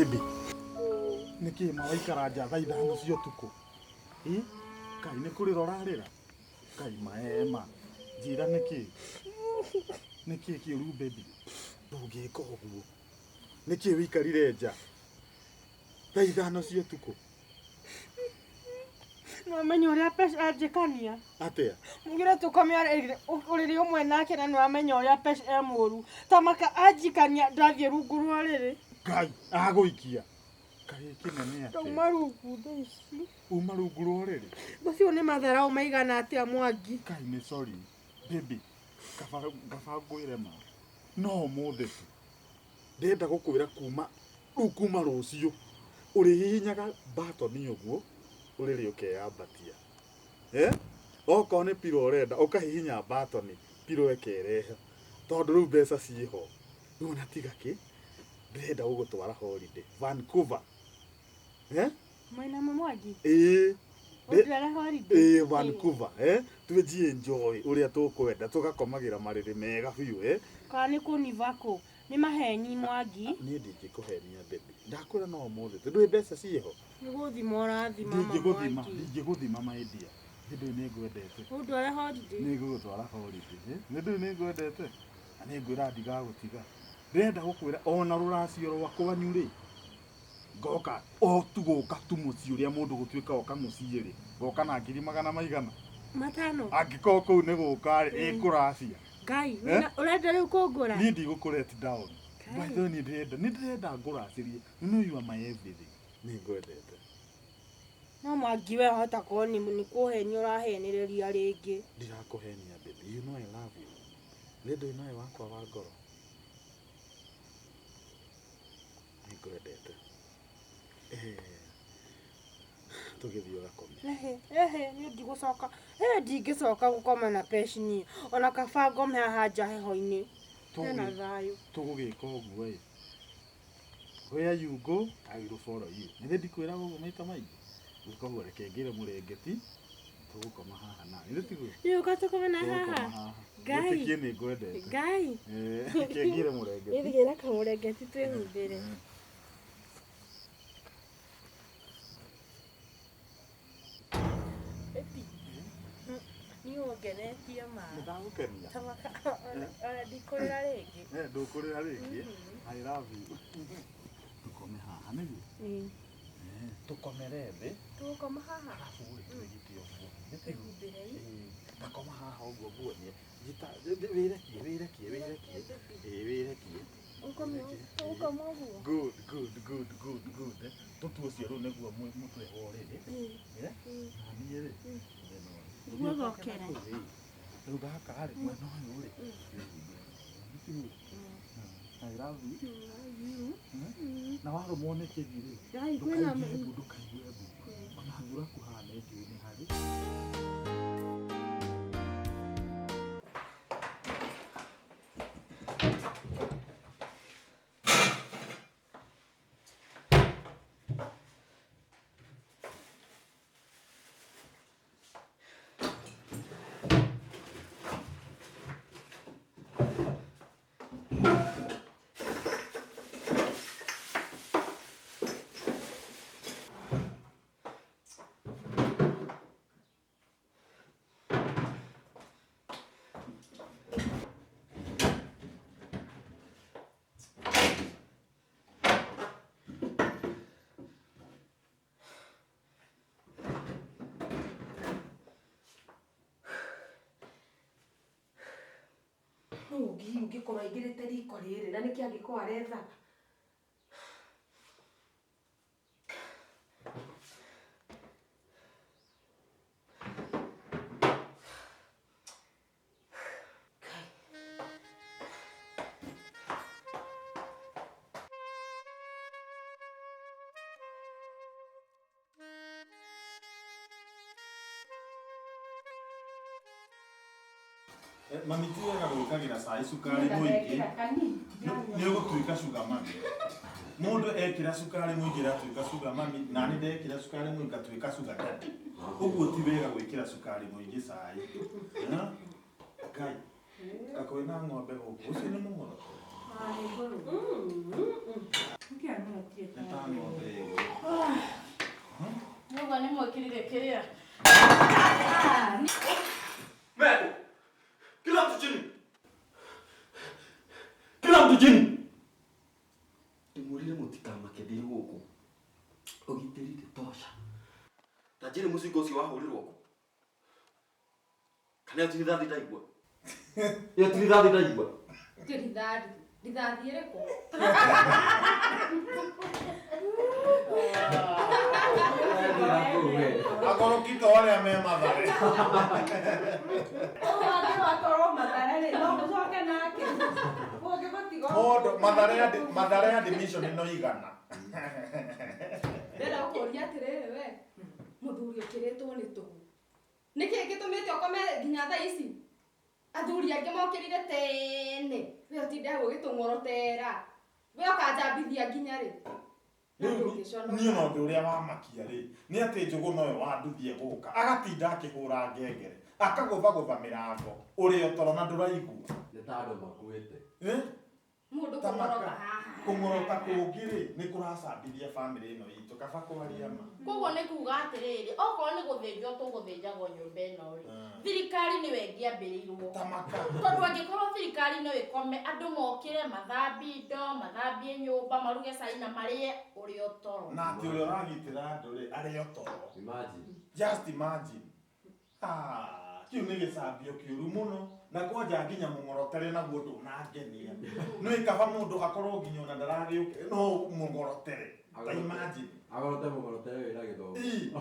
Baby, nĩkĩ ma waikara nja thaa 5 cia ũtukũ? Ĩ? Kai nĩ kũrĩra ũrarĩra? Kai maema. Njĩra nĩkĩ? Nĩkĩ kĩũru baby? Ndũngĩka ũguo. Nĩkĩ wĩikarire nja thaa 5 cia ũtukũ? Nĩwamenya ũrĩa Pesh anjĩkania? Atĩa? Mugire tũkome ũrĩrĩ ũmwe nake na nĩwamenya ũrĩa Pesh e mũru. Tamaka anjikania ndathiĩ rungu rwa ũrĩrĩ. Ngai, agũikia. Kaĩ kĩnene atĩa? Ndauma rungu thaa ici. Uma rungu rwa ũrĩrĩ? Macio nĩ matharau maigana atĩa Mwangi? Ngai nĩ sorry. Baby, kaba ngwĩre ma. No ũmũthĩ tu. Ndĩrenda gũkwĩra kuma rĩu kuma rũciũ ũrĩhihinyaga button ũguo ũrĩrĩ ũkeyambatia. Eh? Okorwo nĩ pillow ũrenda ũkahihinya button pillow ĩkerehe tondũ rĩu mbeca ciĩho. Rĩu ona tiga kĩ ndĩrenda gũgũtwara holiday Vancouver. Eh? Mwĩna Mwangi? Ĩĩ. Ũndware holiday? Ĩĩ Vancouver, eh? Twĩnjie enjoy ũrĩa tũkwenda tũgakomagĩra marĩrĩ mega biũ, eh? Kana nĩ kũnivako? Nĩ maheni Mwangi. Niĩ ndingĩkũhenia baby. Ndakwĩra no ũmũthĩ tu ndũĩ mbeca ciĩho. Nĩ gũthima ũrathima ma Ndingĩgũthima, Mwangi. ndingĩgũthima my dear. Nĩ ndũĩ nĩ ngwendete. Ũndware holiday? Nĩ ngũgũtwara holiday. Eh? Nĩ ndũĩ nĩ ngwendete. Na nĩ ngwĩra ndigagũtiga. Ndĩrenda gũkwĩra ona rũracio rwa kwanyu rĩ, ngoka o tu gũka tu mũciĩ ũrĩa mũndũ gũtuĩka oka mũciĩ rĩ, ngoka na ngiri magana maigana? 5. Angĩkorwo kũu nĩ gũka rĩ, ĩkũracia. Ngai, Eh? ũrenda rĩu kũngũra? Niĩ ndigũkũ let down. Ngai. By the way, niĩ ndĩrenda ngũracĩrie. You know you are my everything. Nĩ ngwendete. No Mwangi we wahota korwo nĩ kũhenia ũrahenereria rĩngĩ. Ndirakũhenia baby, you know I love you. Nĩ ndũĩ nowe wakwa wa ngoro. Nĩ ngwendete. Tũgĩthiĩ ũgakome. Ehe, ehe, niĩ ndigũcoka. Ndingĩcoka gũkoma na Pesh niĩ. Ona kaba ngome haha nja heho-inĩ. Hena thayũ. Tũgũgĩka ũguo ĩ. Where you go, I will follow you. Nĩ ndikwĩraga ũguo maita maingĩ. Koguo reke ngĩre mũrengeti tũgũkoma haha nawe. Nĩ tiguo? Nĩ ũka tũkome na Tũgũkoma haha? haha. Ngai. Wĩtĩkie nĩ ngwendete. Ngai. Reke ngĩre mũrengeti. Nĩ na kamũrengeti twĩhumbĩre. Niĩ ũngenetie ma. Nĩndagũkenia. Tamaka, ona ndikũrĩra rĩngĩ. Ndũkũrĩra rĩngĩ. I love you. Tũkome haha nĩguo? Tũkomere thĩ. Tũgũkoma haha? Arabu rĩ, twĩgite ũguo. Nĩ tiguo? Twĩhumbĩre ĩ. Takoma haha ũguo nguonie. Wĩrekie, wĩrekie, wĩrekie. Ĩĩ, wĩrekie. Ũgũkoma ũguo? Good, good, good, good, good. Tũtue ũcio rĩu nĩguo mũtwe wa ũrĩrĩ. Na niĩ rĩ, mwena ũyũ. Nĩguo ũgokere. Rĩu gaka rĩ, mwena ũyũ rĩ. I love you. Na warũmwo nĩ kĩgi rĩ, Ngai, kwĩna ndũkaigue mbu, ndũkaigue mbu. Ona thuraku haha nĩ njũĩ nĩ harĩ. Nũ ũngĩ hihi ũngĩkorwo aingĩrĩte riko rĩrĩ na nĩkĩ angĩkorwo arethaga? Kai. Mami ti wega gwĩkagĩra cai cukari mũingĩ. Nĩ ũgũtuĩka sugar mami. Mũndũ ekĩra cukari mũingĩ aratuĩka sugar mami, na nĩ ndekĩra cukari mũingĩ ngatuĩka sugar daddy. Ũguo ti wega gwĩkĩra cukari mũingĩ cai. Ngai, kakwĩna ng'ombe gũkũ. Ũcio nĩ mũng'oro? Nĩũguo nĩ mwĩkĩrire kĩrĩa. Meto. Kila mtu chini. Kila mtu chini. Ndimwĩrire mũtikamake ndĩ gũkũ. Ũgitĩri nĩ tosha. Ta njĩrĩ mũcinga ũcio wahũrirwo kũ? Kana ĩyo ti rithathi ndaigua? Ĩyo ti rithathi ndaigua? Ti rithathi. Rithathi ĩrĩkũ? Akorokito arĩa me Mathare. Ũngĩgakorwo Mathare rĩ, no mũcoke nake. Ũngĩgũtiga Mũndũ Mathare Mathare admission no igana. Ndĩrenda gũkũria atĩrĩrĩ we, mũthuri ũkĩrĩtwo nĩ tũhũ. Nĩkĩ gĩtũmĩte ũkome nginya thaa ici? Athuri angĩ mokĩrire tene, we ũtinde hau ũgĩtũng'orotera. We ũkanjambithia nginya rĩ? Na ndũngĩconoka. Niĩ ona ũndũ ũrĩa wamakia rĩ nĩ atĩ njũgũ nowe wanduthie gũka agatinda akĩhũra ngengere akagũthagũtha mĩrango ũrĩ o toro na ndũraigua. Nĩ ta andũ makuĩte. Eh? Mũndũ Ta maka. kũng'orota haha. Kũng'orota kũngĩ rĩ nĩ kũracambithia bamĩrĩ ĩno itũ kaba kwaria ma. Koguo nĩ kuga atĩrĩrĩ, okorwo nĩ gũthĩnjwo tũgũthĩnjagwo nyũmba ĩno rĩ, thirikari nĩyo ĩngĩambĩrĩirwo. Ta maka. Tondũ angĩkorwo thirikari no ĩkome, andũ mokĩre, mathambie indo, mathambie nyũmba, maruge cai na marĩe ũrĩ o toro. Na atĩ ũrĩa ũragitĩra andũ rĩ arĩ o toro. Imagine. Just imagine. Ah, kĩu nĩ gĩcambio kĩũru mũno na kwanja nginya mũng'orotere naguo ndũnangenia. Nĩ kaba mũndũ akorwo nginya ona ndaragĩũke no mũng'orotere. Ta imagine. Agorote mũng'orotere wĩna gĩthomo. Ii.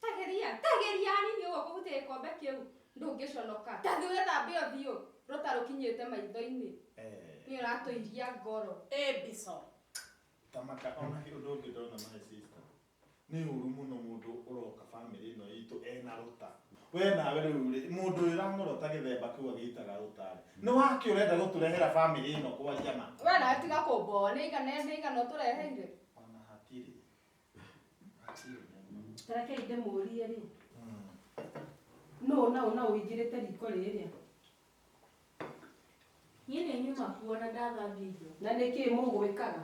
Tageria, tageria hanini ũguo kũhutia gĩkombe kĩu ndũngĩconoka. Ta thiĩ ũgethambe ũthiũ rũta rũkinyĩte maitho-inĩ. Eh. Nĩ ũratũiria ngoro. Ĩ mbico. Ta maka ona ũndũ ũngĩ ndona my sister. Nĩ ũru mũno mũndũ ũroka bamĩrĩ ĩno itũ ena rũta. We nawe rĩu rĩ mũndũ ũyũ ũrang'orota gĩthemba kĩu agĩitaga rũta rĩ. Nĩ wakĩ ũrenda gũtũrehera bamĩrĩ ĩno kwaria ma? We nawe tiga kũmboa, nĩ igana nĩ igana ũtũreheire. Ona hatirĩ. Hatirĩ. Tarekei ndĩmũrie rĩ, nũ na ũ na ũingĩrĩte riko rĩrĩa? Niĩ nĩ nyuma kuo na ndathambia indo. Na nĩkĩ mũgwĩkaga?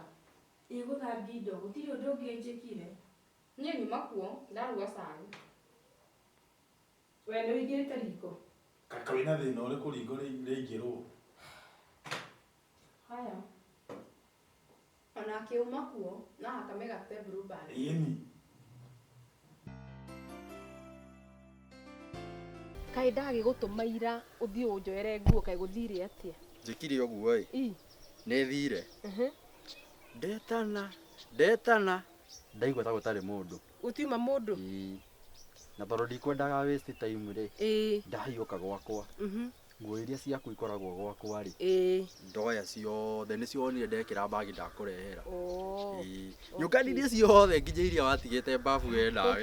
Ĩ gũthambia indo, gũtirĩ ũndũ ũngĩ njĩkire. Niĩ nyuma kuo, ndaruga cai. We nĩ ũingĩrĩte riko? Kaka wĩna thĩna ũrĩkũ riko rĩingĩrwo? Haya. Ona akiuma kuo, na haka mĩgate Blue Band. Ĩni. Kaĩ ndagĩgũtũma ira ũthiĩ ũnjoere nguo kaĩ gũthire atĩa? Njĩkire ũguo ĩ. Ii. Nĩ thire. Ndetana, ndetana. Ndaigua ta gũtarĩ mũndũ. Gũtiuma mũndũ? Ĩĩ. Na tondũ ndikwendaga waste time rĩ, Ĩĩ. ndahiũka gwakwa. Nguo iria ciaku ikoragwo gwakwa rĩ, Ĩĩ. ndoya ciothe nĩcio wonire ndekĩra mbagi ndakũrehera. Oh. Ĩĩ. Nyũkanirie ciothe nginya iria watigĩte mbabu we nawe.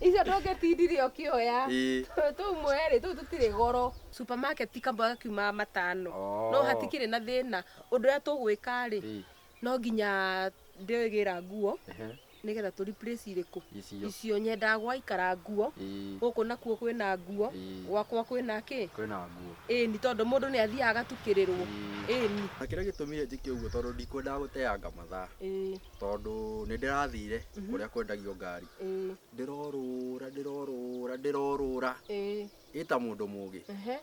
Icio ndũngĩtindirie ũkĩoya. Ĩĩ. Tũu mwerĩ, tũu tũtirĩ goro. Supermarket kambwa gakiuma matano. Oh. No hatikĩrĩ na thĩna. Ũndũ ũrĩa tũgwĩka rĩ, Ĩĩ. no nginya ndĩgĩra nguo Ehe. nĩgetha tũ replace irĩkũ. Icio. Icio nyendaga gwaikara nguo. Ĩĩ. Gũkũ nakuo kwĩna nguo, Ĩĩ. gwakwa kwĩna kĩ? Kwĩna nguo. Ĩni tondũ mũndũ nĩ athiaga agatukĩrĩrwo. Ĩni. Na kĩrĩa gĩtũmire njĩke ũguo tondũ ndikwendaga gũteanga mathaa. Ĩĩ. Tondũ nĩ ndĩrathire kũrĩa kwendagio ngari. Ĩĩ. Ndĩrorũra, ndĩrorũra, ndĩrorũra. Ĩĩ. Ĩta mũndũ mũgĩ. Ehe.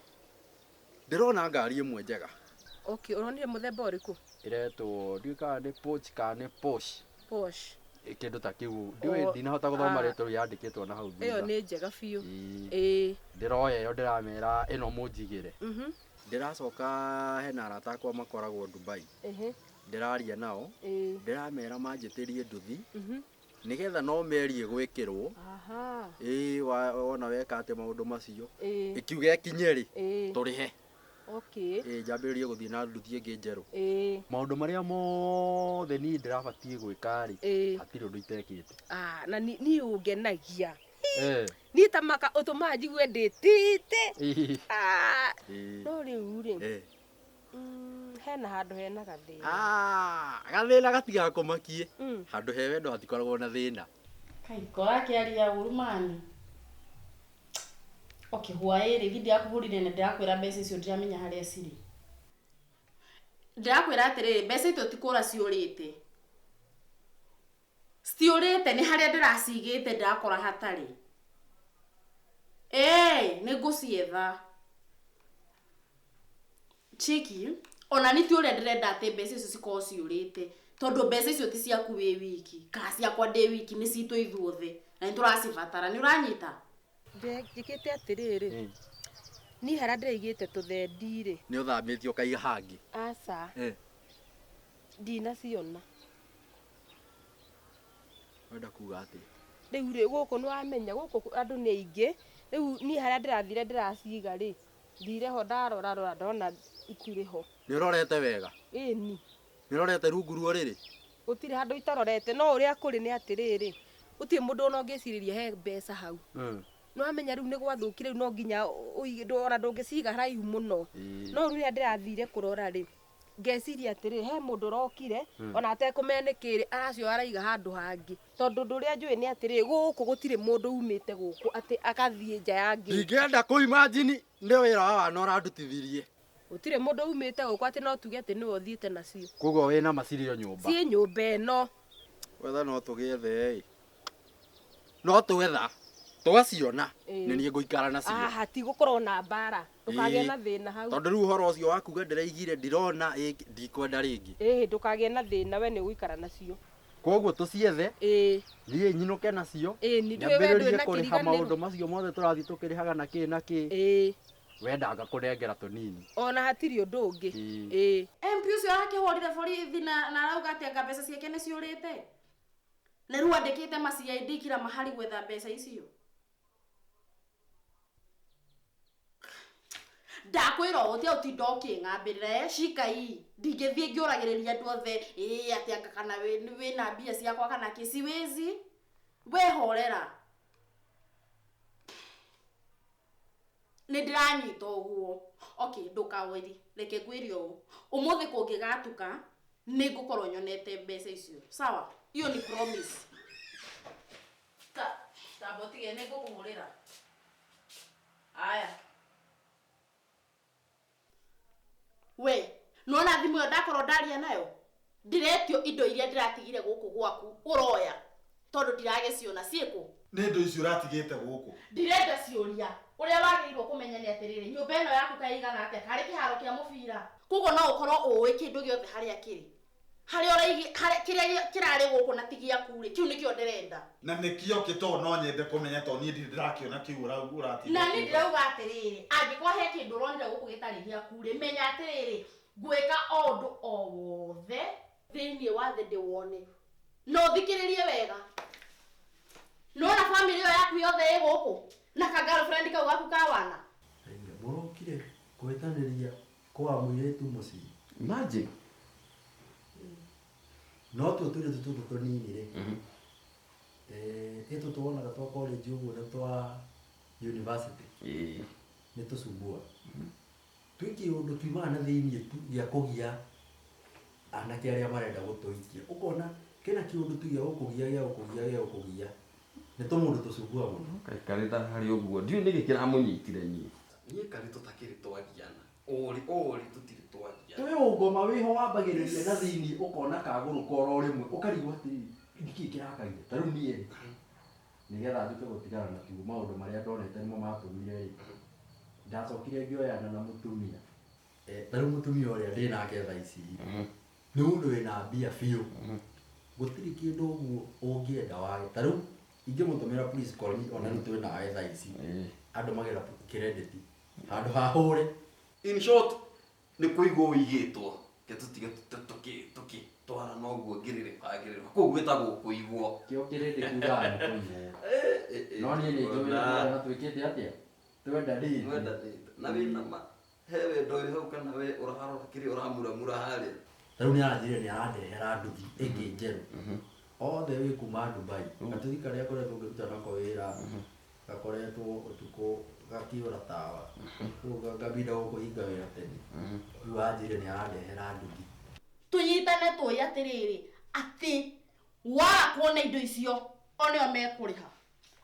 Ndĩrona ngari ĩmwe njega. Okay, ũronire mũthemba ũrĩkũ? Ĩretwo ndiũĩ kana nĩ Porsche kana nĩ Porsche. Porsche. Kĩndũ ta kĩu. Ndiũĩ Oh, ndinahota gũthoma ah. rĩtwa rĩu yandĩkĩtwo na hau Ĩyo thutha. nĩ njega biũ. Ĩĩ. Ĩĩ. Ndĩroya ĩyo ndĩramera ĩno mũnjigĩre. Mhm. Ndĩracoka hena arata akwa makoragwo Dubai. Ehe. Ndĩraria nao. Ĩĩ. Ndĩramera manjĩtĩrie nduthi. Mhm. Nĩgetha no merie gwĩkĩrwo. Aha. Ĩĩ wona weka atĩ maũndũ macio. Ĩĩ. Ĩkiuga ĩkinye rĩ, Ĩĩ. tũrĩhe. Okay. Ĩĩ njambĩrĩrie gũthiĩ na nduthi ĩngĩ njerũ. Ĩĩ. Maũndũ marĩa mothe niĩ ndĩrabatiĩ gwĩka rĩ, Ĩĩ. hatirĩ ũndũ itekĩte. Ah, na niĩ ũngenagia. Eh. Niĩ ta maka ũtũmaga njigue ndĩtĩte. Ĩĩ. Ah. Ĩĩ. No rĩu rĩ, Eh. hena handũ hena gathĩna. Ah, gathĩna gatigakũmakie. Mm. Handũ he wendo hatikoragwo na thĩna. Kai, ko akĩaria ũru mani. Okay. Okay, hwaĩ-rĩ githĩ ndĩrakũhũrire na ndĩrakwĩra mbeca icio ndiramenya harĩa cirĩ. Ndĩrakwĩra atĩrĩrĩ, mbeca icio ti kũra ciũrĩte. Citiũrĩte nĩ harĩa ndĩracigĩte ndĩrakora hatarĩ. Ĩĩ nĩ ngũcietha. Cheki, ona ni ti ũrĩa ndĩrenda atĩ mbeca icio cikorwo ciũrĩte tondũ mbeca icio ti ciaku wĩ wiki kana ciakwa ndĩ wiki nĩ citũ ithuothe na nĩ tũracibatara nĩ ũranyita? Njĩkĩte atĩrĩrĩ, niĩ harĩa ndĩraigĩte tũthendi rĩ, Nĩ ũthamĩtie ũkaiga hangĩ. Aca, ndinaciona. Wenda kuga atĩa? Rĩu rĩ, gũkũ nĩ wamenya gũkũ andũ nĩ aingĩ, rĩu niĩ harĩa ndĩrathire ndĩraciga rĩ, thire ho ndarora rora ndona itirĩ ho. Nĩ ũrorete wega? Ĩni. Nĩ ũrorete rungu rwa ũrĩrĩ? Gũtirĩ handũ itarorete, no ũrĩa kũrĩ nĩ atĩrĩrĩ, gũtirĩ mũndũ ona ũngĩcirĩria he mbeca hau. Nĩ wamenya rĩu nĩ gwathũkire rĩu no nginya ona ndũngĩciga haraihu mũno. No rĩu rĩrĩa ndĩrathire kũrora rĩ, ngeciria atĩrĩrĩ, he mũndũ ũrokire ona atekũmenya nĩkĩ rĩ, aracioya araiga handũ hangĩ. Tondũ ũndũ ũrĩa njũĩ nĩ atĩrĩrĩ, gũkũ gũtirĩ mũndũ umĩte gũkũ atĩ agathiĩ nja ya ngĩti. Ndingĩenda kũ imagine nĩ wĩra wa wana ũrandutithirie. Gũtirĩ mũndũ umĩte gũkũ atĩ no tuge atĩ nĩwe ũthiĩte nacio. Koguo wĩna macirio nyũmba. Ciĩ nyũmba ĩno. Wetha no tũgĩethe ĩ. No twetha. Twaciona nĩ niĩ ngũikara nacio. Haha ti gũkorwo na mbara. Ndũkagĩe na thĩna hau. Tondũ rĩu ũhoro ũcio wa kuga ndĩraigire ndirona ndikwenda rĩngĩ. Ĩĩ ndũkagĩe na thĩna we nĩ ũgũikara nacio. Koguo tũciethe. Ĩĩ. Niĩ nyinũke nacio. Ĩĩ ni ndũĩ we ndũĩ na kũrĩha maũndũ macio mothe tũrathiĩ tũkĩrĩhaga na kĩ na kĩ. Ĩĩ. Wenda ngakũnengera tũnini. Ona hatirĩ ũndũ ũngĩ. Ĩĩ. MP ũcio arakĩhũrire borithi na arauga atĩ anga mbeca ciake nĩ ciũrĩte. Na rĩu andĩkĩte ma CID kila mahali gwetha mbeca icio. Ndakwĩra ũũ tia ũtinda ũkĩng'ambĩrĩra shika hii ndingĩthiĩ ngĩũragĩrĩria andũ othe ĩĩ atĩ anga kana wĩna mbia ciakwa kana kĩ siwezi wehorera. Nĩ ndĩranyita ũguo. Okay, ndũkawĩri reke ngwĩre ũũ ũmũthĩ kũngĩgatuka nĩ ngũkorwo nyonete mbeca icio sawa, hiyo ni promise. Ta tambotige nĩ ngũkũhũrĩra. Aya we nona thimũ ĩyo ndakorwo ndaria nayo ndiretio indo iria ndĩratigire gũkũ gwaku ũroya tondũ ndiragĩciona ciĩkũ. Nĩ indo icio ũratigĩte gũkũ. Ndirenda ciũria. Ũrĩa wagĩrĩirwo kũmenya nĩ atĩrĩrĩ, nyũmba ĩno yaku kaigana atĩa karĩ kĩharo kĩa mũbira. Koguo no ũkorwo ũĩ kĩndũ gĩothe harĩa kĩrĩ. Harĩa ũraigi kĩrĩa kĩrarĩ gũkũ na ti gĩaku rĩ, kĩu nĩkĩo ndĩrenda. Na nĩkĩo kĩ tondũ no nyende kũmenya tondũ niĩ ndirĩ ndĩrakĩona kĩu ũratigĩte. Na niĩ ndĩrauga atĩrĩrĩ, angĩkorwo he kĩndũ ũronire gũkũ gĩtarĩ gĩaku rĩ, menya atĩrĩrĩ, ngwĩka o ũndũ o wothe thĩinĩ wa thĩ ndĩwone. No thikĩrĩrie wega. Nona family ĩyo yaku yothe ĩ gũkũ na ka girlfriend kau gaku ka wana. Mũrokire kũhĩtanĩria kwa mũirĩtu mũciĩ. Imagine. No tuo tũirĩtu tũtũ tũnini rĩ. Ĩtũ tuonaga twa college ũguo na twa university. Nĩ tũcumbua. Twĩ kĩũndũ tuimaga na thĩiniĩ tu gĩa kũgia anake arĩa marenda gũtũikia. Ũkona kĩna kĩũndũ tu gĩa gũkũgia gĩa gũkũgia gĩa gũkũgia. Nĩ tũmũndũ tũcumbua mũno. Kaikarĩta harĩ ũguo. Ndiũĩ nĩkĩ kĩramũnyitire niĩ. Niĩ karĩ tũtakĩrĩ twagiana. Ũrĩ ũrĩ tũtirĩ twagiana. Twĩ ũngoma wĩho wambagĩrĩria na thĩiniĩ ũkona kagũrũ koro rĩmwe ũkarigwo atĩrĩrĩ nĩkĩ kĩrakagia. Ta rĩu niĩ nĩgetha njuke gũtigana na tuo maũndũ marĩa ndonete nĩmo matũmire rĩ. Ndacokire ngĩoyana na mũtumia. Ta rĩu mũtumia ũrĩa ndĩ nake thaa ici nĩ mũndũ wĩna mbia biũ. Gũtirĩ kĩndũ ũguo ũngĩenda wage. Ta rĩu ingĩmũtũmĩra please call me ona rĩu twĩ nawe thaa ici. Andũ magĩra credit handũ ha hũre. In short nĩ kũigwo ũigĩtwo. Ke tũtige tũkĩtwarana ũguo ngĩrĩrĩba ngĩrĩrĩba. Kũu gwĩtagwo kũigwo. Kĩo kĩrĩndĩ kiugaga nĩ kũigwo. No niĩ nĩ njũĩ na twĩkĩte atĩa? Twendanĩte. Twendanĩte. Na wĩna ma he wendo wĩ hau kana we ũrarora kĩrĩa ũramuramura harĩa. Ta rĩu nĩ aranjĩrire nĩ arandehera nduthi ĩngĩ njerũ. Othe wĩ kuma Dubai. Gatuthi karĩa ngoretwo ngĩruta nako wĩra gakoretwo ũtukũ gakiũra tawa. Koguo ngabinda gũkũhinga wĩra tene. Rĩu anjĩrire nĩ arandehera nduthi. Tũnyitane tũĩ atĩrĩrĩ atĩ waga kuona indo icio onĩo mekũrĩha.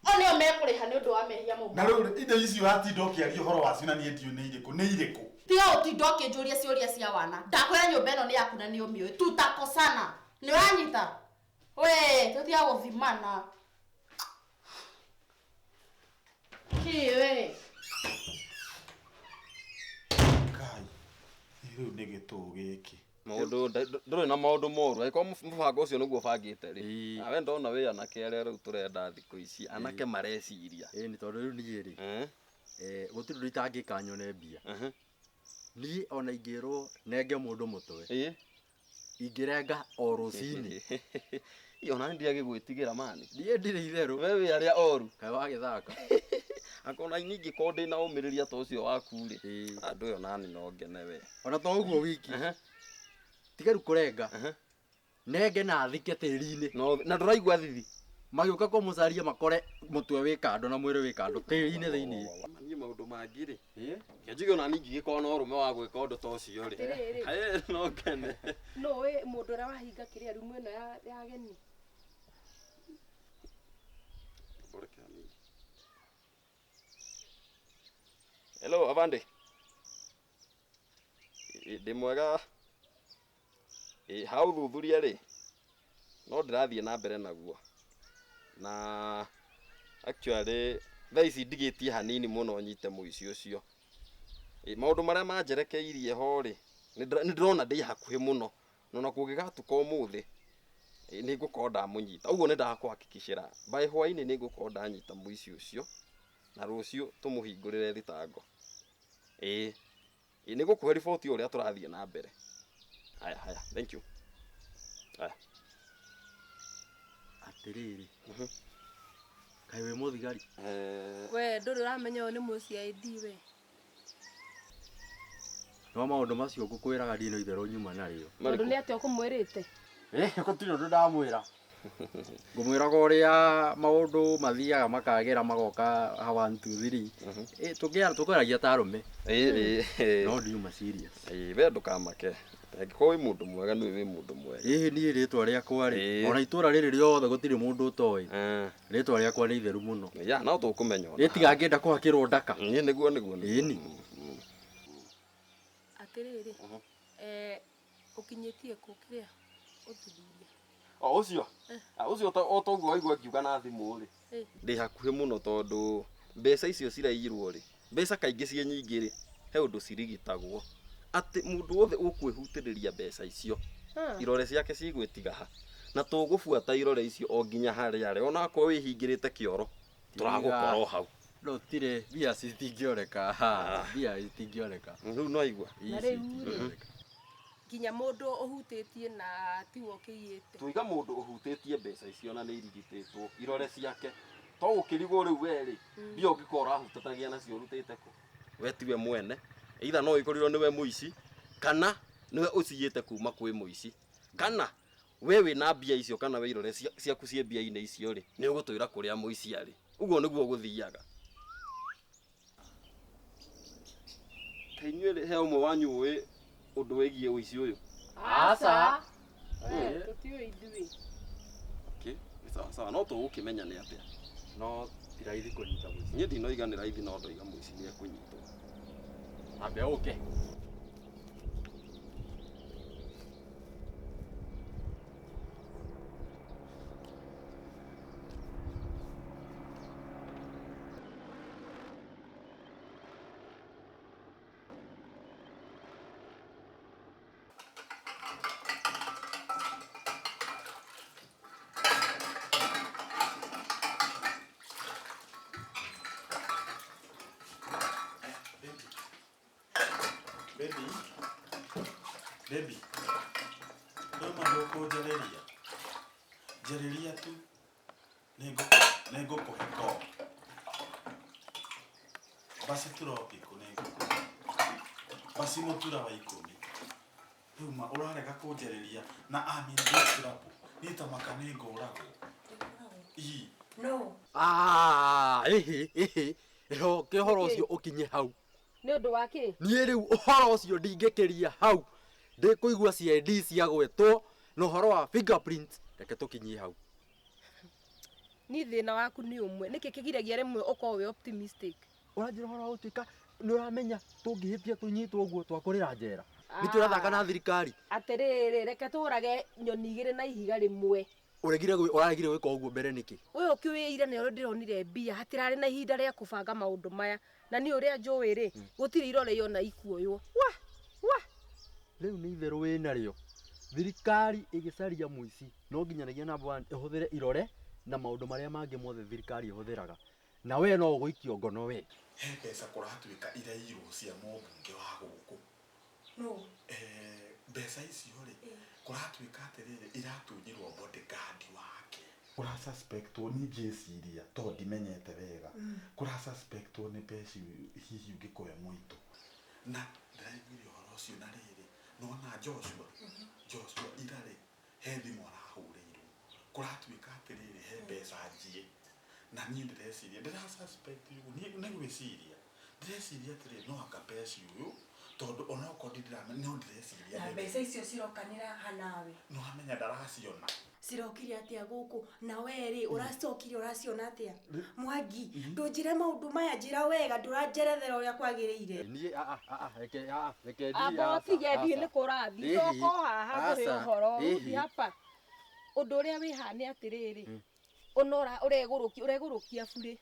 O nĩo mekũrĩha nĩ ũndũ wa mehia mau. Na rĩu indo icio watinda ũkĩaria ũhoro wacio na niĩ ndiũĩ nĩ irĩkũ nĩ irĩkũ? Tiga ũtinda ũkĩnjũria ciũria cia wana. Ndakwĩra nyũmba ĩno nĩ yaku na nĩ ũmĩũĩ. Tutakosana. Nĩ ũranyita? We, tũtiga gũthimana. Kĩ we? Ngai, rĩu nĩ gĩtũũ gĩkĩ. Maũndũ ndũrĩ na maũndũ moru angĩkorwo mũbango ũcio nĩguo ũbangĩte rĩ, nawe ndona wĩ anake arĩa rĩu tũrenda thikũ ici anake mareciria. Ĩĩ nĩ tondũ rĩu niĩ rĩ, gũtirĩ ũndũ itangĩka nyone mbia. Niĩ ona ingĩrwo nenge mũndũ mũtwe, ingĩrenga o rũcinĩ. Ona niĩ ndiagĩgwĩtigĩra mani. Niĩ ndirĩ itherũ. We wĩ arĩa oru. Kaĩ wagĩthaka. Akona niĩ ingĩkorwo ndĩna ũmĩrĩria ta ũcio waku rĩ, andũ ĩyo nani no ngene we. Ona to ũguo wiki. Tiga rĩu kũrenga. Nenge na thike tĩri-inĩ. Na ndũraigua thithi. Magĩũka kũmũcaria makore mũtwe wĩ kando na mwĩrĩ wĩ kando tĩri-inĩ thĩinĩ. Niĩ maũndũ mangĩ rĩ, kĩnjuge njuge ona niĩ ingĩgĩkorwo na ũrũme wa gwĩka ũndũ ta ũcio rĩ. Atĩrĩrĩ. No ngene. No wĩ mũndũ ũrĩa wahinga kĩrĩa rumu ĩno ya ageni. Hello, Avande. Ndĩ mwega. Ha ũthuthuria rĩ, no ndĩrathiĩ na mbere naguo. Na actually thaa ici ndigĩtie hanini mũno nyite mũici ũcio. Maũndũ marĩa manjerekeirie ho rĩ, nĩ ndĩrona ndĩ hakuhĩ mũno. Na ona kũngĩgatuka ũmũthĩ, nĩ ngũkorwo ndamũnyita. Ũguo nĩ ndakũhakikicĩra by hwaĩ-inĩ nĩ ngũkorwo ndanyita mũici ũcio. Na rũciũ tũmũhingũrĩre thitango. Ĩĩ nĩ ngũkũhe riboti ũrĩa tũrathiĩ na mbere. Haya, haya, thank you. Haya. Atĩrĩrĩ. Kaĩ wĩ mũthigari? We ndũrĩ ũramenya ũyũ nĩ mũ CID we. No maũndũ macio ngũkwĩraga ndino itherũ nyuma narĩo. Tondũ nĩ atĩa ũkũmwĩrĩte? Gũtirĩ ũndũ ndamwĩra. Ngũmwĩraga ũrĩa maũndũ mathiaga makagĩra magoka 1 2 3. Tũkĩaragia ta arũme. No ndiuma serious. We ndũkamake. Angĩkorwo wĩ mũndũ mwega nĩwe wĩ mũndũ mwega. Ĩĩ niĩ rĩtwa rĩakwa rĩ, ona itũra rĩrĩ rĩothe gũtirĩ mũndũ ũtoĩ. Rĩtwa rĩakwa nĩ itheru mũno. Ya, no tũkũmenya ona. Ĩ tiga ngĩenda kũhakĩrwo ndaka. Ĩĩ nĩguo nĩguo. Ĩni. Atĩrĩrĩ. Ũkinyĩtie kũ kĩrĩa ũthuthuria? O ũcio? Ũcio o toguo waigua ngiuga na thimũ rĩ. Ndĩ hakuhĩ mũno tondũ mbeca icio ciraiyirwo rĩ, mbeca kaingĩ ciĩ nyingĩ rĩ, he ũndũ cirigitagwo. Atĩ mũndũ wothe ũkwĩhutĩrĩria mbeca icio, irore ciake cigwĩtiga ha. Na tũgũbuata irore icio o nginya harĩa arĩ, ona akorwo wĩhingĩrĩte kĩoro, tũragũkora o hau. No tirĩ mbia citingĩoneka, mbia itingĩoneka. Rĩu no aigua. Na rĩu rĩ, nginya mũndũ ũhutĩtie na tiwe ũkĩiyĩte. Tuiga mũndũ ũhutĩtie mbeca icio na nĩ irigitĩtwo irore ciake. To gũkĩrigwo rĩu we rĩ, mbia ũngĩkorwo ũrahutanagia nacio ũrutĩte kũ? We tiwe mwene. Either no ĩkorirwo nĩwe mũici kana nĩwe ũciyĩte kuma kwĩ mũici, kana we wĩna mbia icio kana we irore ciaku ciĩ mbia-inĩ icio rĩ, nĩ ũgũtwĩra kũrĩa mũici arĩ. Ũguo nĩguo gũthiaga. Kaĩ inyuĩ he ũmwe wanyu ũĩ ũndũ wĩgiĩ ũici ũyũ? Aca. Tũtiũĩ ithuĩ. Okay, nĩ sawa sawa, no tũgũkĩmenya nĩ atĩa. No ti raithi kũnyita mũici. Niĩ ndinoiga nĩ raithi, no ndoiga mũici nĩ ekũnyitwo. Ambe ũke. Baby, baby, ndoma ndũkũnjarĩria, njarĩria tu, nĩngũkũhe call. Basi tũropiku nĩngũkũhe, basi mũtura wa ikũmi. Rĩu ma ũrarega kũnjarĩria na I'm in big trouble. Niĩ ta maka nĩngũragwo. Ii. No. Ĩhĩ, ĩhĩ, roke ũhoro ũcio ũkinye hau. Nĩ ũndũ wa kĩ? Niĩ rĩu ũhoro ũcio ndingĩkĩria hau. Ndĩkũigua CID ciagwetwo na ũhoro wa fingerprint, reke tũkinyie hau. Niĩ thĩna waku nĩ ũmwe. Nĩkĩ kĩgiragia rĩmwe ũkorwo wĩ optimistic? Ũranjĩra ũhoro wa gũtuĩka nĩ ũramenya tũngĩhĩtia tũnyitwo ũguo twakũrĩra njera. Nĩ tũrathaka na thirikari. Atĩrĩrĩ, reke tũrage nyoni igĩrĩ na ihiga rĩmwe. Ũregire ũraregire gwĩka ũguo mbere nĩkĩ? Ũyũ ũkĩwĩire nĩ ũrĩa ndĩronire mbia, hatirarĩ na ihinda rĩa kũbanga maũndũ maya. Na niĩ ũrĩa njũĩ rĩ, gũtirĩ irore iona ikuoywo. Wa! Wa! Rĩu nĩ itherũ wĩnarĩo. Thirikari ĩgĩcaria mũici no nginyanagia number one ĩhũthĩre irore na maũndũ marĩa mangĩ mothe thirikari ĩhũthĩraga. Na we no ũgũikio ngono we. He mbeca kũratuĩka iraiyirwo cia mũmbunge wa gũkũ. No. Mbeca icio rĩ, kũratuĩka atĩrĩrĩ iratunyirwo bodyguard wake. Kũra suspectwo niĩ ngĩciria tondũ ndimenyete wega. Kũra suspectwo nĩ mbeca hihi ũngĩkorwo e mũitũ. Na ndĩraiguire ũhoro ũcio na rĩrĩ, nĩwona Joshua, Joshua ira rĩ, he thimũ arahũrĩirwo. Kũratuĩka atĩrĩrĩ he mbeca njie. Na niĩ ndĩreciria, ndĩra suspect ũguo, niĩ nĩ gwĩciria. Ndĩreciria atĩrĩrĩ no anga mbeca ũyũ, tondũ onokorwo ndiramenya no ndĩreciria Na nĩ mbeca icio cirokanĩra haha nawe. No amenya ndaraciona. Cirokire atĩa gũkũ? Na we rĩ, ũracokire ũraciona atĩa? Mwangi, ndũnjĩre maũndũ maya, njĩra wega, ndũranjerethera ũrĩa kwagĩrĩire. Niĩ a a a reke a reke thiĩ. Amba ũtige thiĩ nĩ kũrathiĩ. Coka o haha ngũhe ũhoro. Rudi hapa. Ũndũ ũrĩa wĩ haha nĩ atĩrĩrĩ, ũnora ũregũrũkia ũregũrũkia burĩ.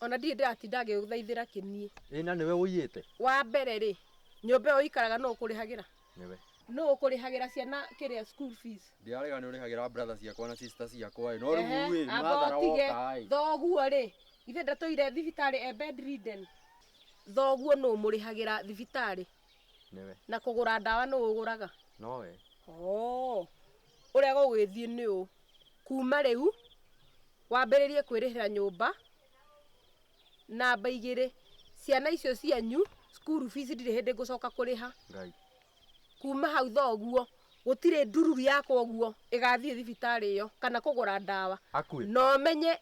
Ona ndirĩ ndĩratinda ngĩgũthaithĩra kĩniĩ. Ĩ na nĩwe ũiyĩte? Wa mbere rĩ, nyũmba ĩyo ũikaraga nũ ũkũrĩhagĩra? Nĩwe. Nũ ũkũrĩhagĩra ciana kĩrĩa school fees? Ndirarega nĩ ũrĩhagĩra brother ciakwa na sister ciakwa ĩ, no rĩu ĩ, Amba mathara ũtige woka ĩ. thoguo rĩ, ithe ndatũire thibitarĩ e bedridden. Thoguo nũ ũmũrĩhagĩra thibitarĩ? Nĩwe. Na kũgũra ndawa nũ ũgũraga? Nowe. Oh. Ũrĩa gũgũgĩthiĩ nĩ ũũ. Kuma rĩu wambĩrĩrie kwĩrĩhĩra nyũmba. Namba igĩrĩ, ciana icio cianyu school fees ndirĩ hĩndĩ ngũcoka kũrĩha. Ngai. Kuma hau thoguo gũtirĩ ndururu yakwa ũguo ĩgathiĩ thibitarĩ ĩyo kana kũgũra ndawa. Akue. No menye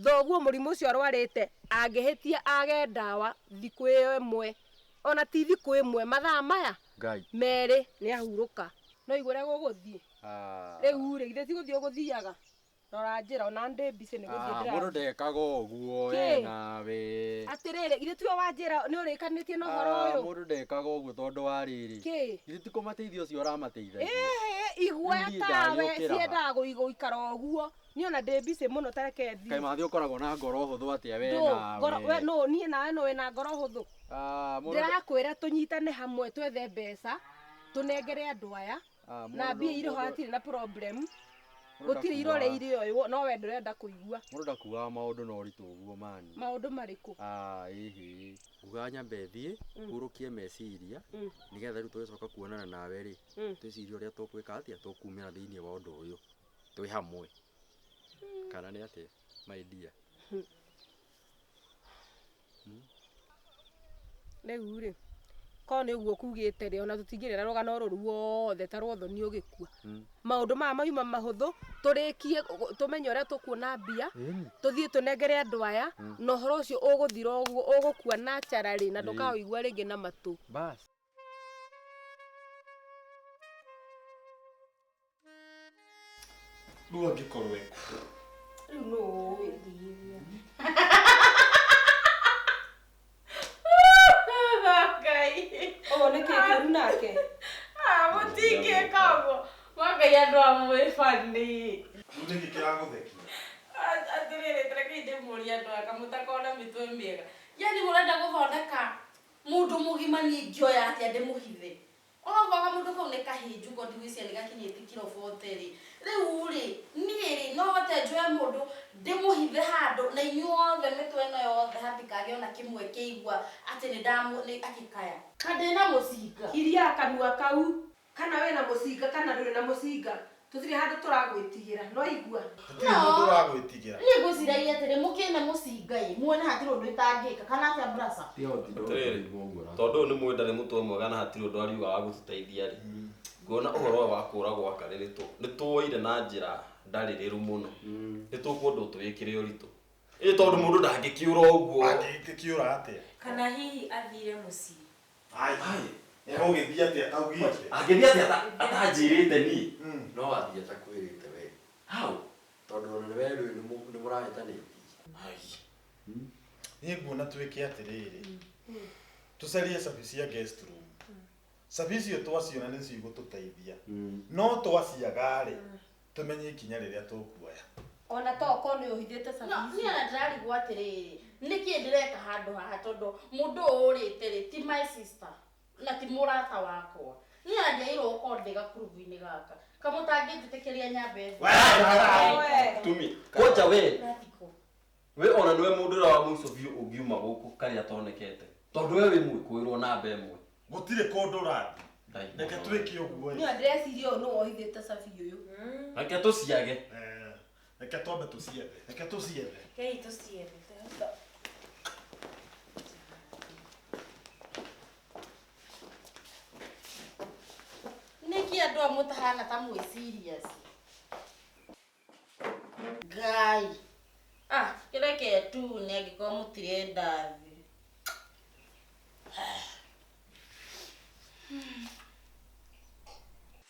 thoguo mũrimũ ũcio arwarĩte angĩhĩtia age ndawa thikũ ĩyo ĩmwe, ona ti thikũ ĩmwe, mathaa maya Ngai. merĩ nĩ ahurũka. No igua ũrĩa gũgũthiĩ. Ah. Rĩu rĩ, githĩ ti gũthiĩ ũgũthiaga? Rora njĩra ona ndĩ busy nĩ gũthiĩ Ah, mũndũ ndĩrathiĩ. ndekaga ũguo we Kĩ? nawe. Atĩrĩrĩ, githĩ tiwe wanjĩra nĩ ũrĩkanĩtie na ũhoro Ah, ũyũ? mũndũ ndekaga ũguo tondũ wa rĩrĩ. Kĩ? Githĩ ti kũmateithia ũcio ũramateithagia? Ĩhĩ, igua Niĩ tawe ndagĩũkĩra ha. ciendaga gũikara ũguo. Niĩ ona ndĩ busy mũno ta reke thiĩ. Kaĩ mathi ũkoragwo na ngoro hũthũ atĩa we Ndũ, ngoro, we nawe? nũ, niĩ nawe nũ wĩna ngoro hũthũ? Ah, mũndũ Ndĩrakwĩra tũnyitane hamwe twethe mbeca, tũnengere andũ aya, Ah, na mbia irĩ ho hatirĩ na problem. Gũtirĩ irore irĩoywo, no we ndũrenda kũigua. Mũndũ ndakuaga maũndũ na ũritũ ũguo mani. Maũndũ marĩkũ? Ah, ĩhĩ. Nguga nyambe thiĩ, hurũkie meciria, nĩgetha rĩu tũgĩcoka kuonana nawe rĩ, twĩcirie ũrĩa tũgwĩka atĩa, tũkumĩra thĩinĩ wa ũndũ ũyũ. Twĩ hamwe. Kana nĩ atĩa, my dear? Rĩu rĩ, korwo nĩ ũguo kugĩte rĩ, ona tũtingĩrĩra rũgano rũrũ ruothe ta rwa thoni ũgĩkua. Maũndũ maya mauma mahũthũ, tũrĩkie tũmenye ũrĩa tũkuona mbia, tũthiĩ tũnengere andũ aya, na ũhoro ũcio ũgũthira ũguo, ũgũkua naturally na ndũkaũigua rĩngĩ na matũ. Bas. Rĩu angĩkorwo ekũ. Rĩu nũ ũĩ? Ngai. Ũguo nĩ kĩĩ kĩũru nake? Ah, mũtingĩka ũguo. Mwangai andũ amwe funny. Rĩu nĩkĩ kĩragũthekia? Atĩrĩrĩ, ta rekei ndĩmũrie andũ aya kamũtakorwo na mĩtwe mĩega. Yaani mũrenda gũthondeka mũndũ mũgima niĩ ingĩoya atĩa ndĩmũhithe? Onokorwo kamũndũ kau nĩ kahĩnju ko ndigwĩciria nĩ gakinyĩtie kiro 40 rĩ. Rĩu rĩ, niĩ rĩ, no hote njoe mũndũ ndĩmũhithe handũ na inyuothe mĩtwe ĩno yothe hatikagĩe ona kĩmwe kĩigua atĩ nĩ ndamũ nĩ akĩkaya. Ka ndĩna mũcinga. Kiria kanua kau, kana wĩna mũcinga kana ndũrĩ na mũcinga, tũtirĩ handũ tũragwĩtigĩra, no igua. Gũtirĩ mũndũ ũragwĩtigĩra. Niĩ ngwĩciragia atĩrĩ, mũkĩne mũcinga ĩ, muone hatirĩ ũndũ ĩtangĩka, kana atĩa Brasa? Atĩrĩrĩ, tondũ ũyũ nĩ mwenda nĩ mũtwe mwega na hatirĩ ũndũ ariuga wa gũtũteithia rĩ, nguona ũhoro ũyũ wa kũra gwaka rĩ nĩ tuoire na njĩra ndarĩrĩru mũno. Nĩ tũkwenda tũwĩkĩre ũritũ. Ĩ tondũ mũndũ ndangĩkĩũra ũguo. Angĩkĩũra atĩa? Kana hihi athire mũciĩ. Ai, egũgĩthiĩ atĩa ataugĩte? Angĩthiĩ atĩa atanjĩrĩte niĩ? No athiĩ atakwĩrĩte we. How? Tondũ ona nĩ we rĩu nĩ mũrahĩtanĩtie. Ai. Niĩ nguona twĩke atĩrĩrĩ. Tũcarie cabi cia guest room. Cabi icio twaciona nĩ cigũtũteithia. No twaciaga rĩ, tũmenye ikinya rĩrĩa tũkuoya. Ona to okorwo nĩ ũhithĩte cabi No, icio. niĩ ona ndĩrarigwo atĩrĩrĩ, nĩkĩ ndĩreka handũ haha tondũ mũndũ ũyũ ũrĩte rĩ ti my sister na ti mũrata wakwa. Niĩ ona ndiagĩrĩirwo gũkorwo ndĩ gakurubu-inĩ gaka. Kamũtangĩnjĩtĩkĩria nyambe thĩ. Tumi. Kwanja we. Rathiko. We ona niwe mũndũ ũrĩa wa mũico biũ ũngiuma gũkũ karĩa atonekete. Tondũ we wĩ mwĩkũĩrwo namba ĩmwe. Gũtirĩ kũndũ ũrathiĩ. Reke twĩke ũguo Niĩ ndĩreciria ũyũ nĩwe ũhithĩte cabi ũyũ. Reke tũciage. Reke twambe tũciethe. Reke tũciethe. Kei tũciethe. Nĩkĩ andũ aya mũtahana ta mwĩ serious? Ngai. Ah, kĩreke tu nĩ angĩkorwo mũtirenda thĩ.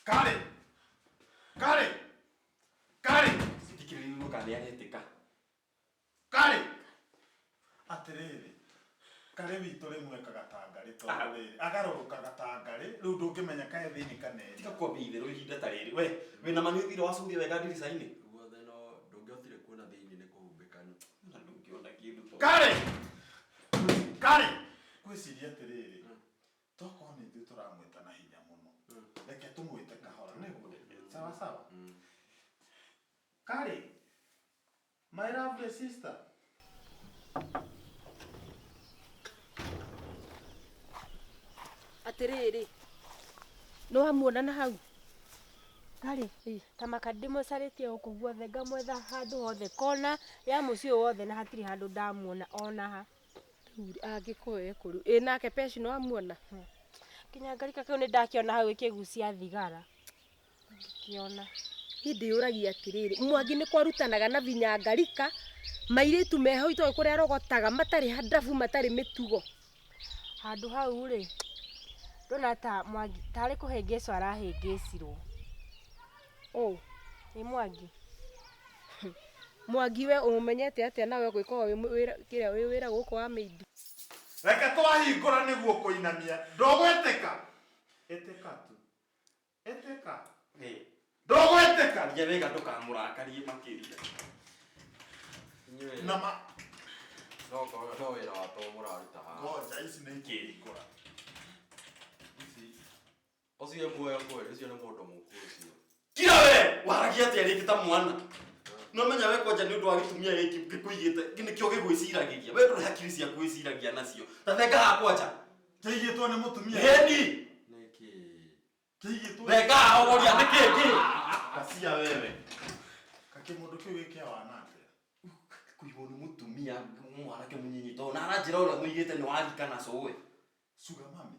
Karĩ! Karĩ! Karĩ! Thikĩrĩria kana nĩaretĩka. Karĩ! Atĩrĩrĩ, karĩ witũ rĩmwe ekaga ta ngarĩ tondũ rĩrĩ, agarũrũkaga ta ngarĩ, rĩu ndũngĩmenya kaĩ thĩinĩ kana ĩ. Tiga kwambia itherũ ihinda ta rĩrĩ. We, wĩna ma nĩ ũthire wacuria wega ndirica-inĩ? Guothe no ndũngĩhotire kuona thĩinĩ nĩ kũhumbĩkanu. Na ndũngĩona kĩndũ tondũ. Karĩ! Karĩ! Ngwĩciria atĩrĩrĩ, tokorwo nĩ ithuĩ tũramwĩta na hinya mũno. Reke tũmwĩte kahora nĩguo. Sawa sawa. Karĩ! My lovely sister. Atĩrĩrĩ, nĩ wamuona na hau? Karĩ, ta maka ndĩmũcarĩtie gũkũ guothe ngamwetha handũ hothe kona ya mũciĩ ũyũ wothe na hatirĩ handũ ndamuona ona ha. Rĩu angĩkorwo e kũu. Ĩ nake Peshi nĩ wamuona? Kinya ngarika kĩu nĩ ndakĩona hau ĩkĩgucia thigara. Ngĩkĩona. Niĩ ndĩyũragia atĩrĩrĩ, Mwangi nĩ kwarutanaga na vinya ngarika, mairĩtu meho itoĩ kũrĩa arogotaga, matarĩ handabu, matarĩ mĩtugo. Handũ hau rĩ, ndona ta Mwangi tarĩ kũhĩngĩcwo arahĩngĩcirwo. Ũ? Ĩ Mwangi. Mwangi we ũmũmenyete atĩa nawe gwĩka wĩ kĩrĩa wĩ wĩra gũkũ wa maid? Reke twahingũra nĩguo kũinamia. Ndũgwĩtĩka. Ĩtĩka tu. Ĩtĩka. Ndũgwĩtĩka. Aria wega ndũkamũrakarie makĩria. Na ma No no wĩra wa to mũraruta haha. Ngoja ici nĩ ikĩhingũra. Ici. Ũcio e muoyo kweli, ũcio nĩ mũndũ mũkuũ ũcio. Kira we, waragia atĩa rĩngĩ ta mwana? No menya we kwanja nĩ ũndũ wa gĩtumia gĩkĩ gĩkũigĩte, nĩkĩo gĩgwĩciragĩria. We ndũrĩ hakiri cia kwĩciragia nacio. Ta thenga haha kwanja. Kĩigĩtwo nĩ mũtumia. Ĩni. Nĩkĩ? Kĩigĩtwo. Thenga haha ũroria nĩkĩ kĩ? Kacia wewe. Kakĩmũndũ kĩu gĩkĩa wana atĩa? Kũigwo nĩ mũtumia mwanake mũnyinyi tondũ na aranjĩra ũrĩa mũigĩte nĩ warika na cũwe. Sugar mami.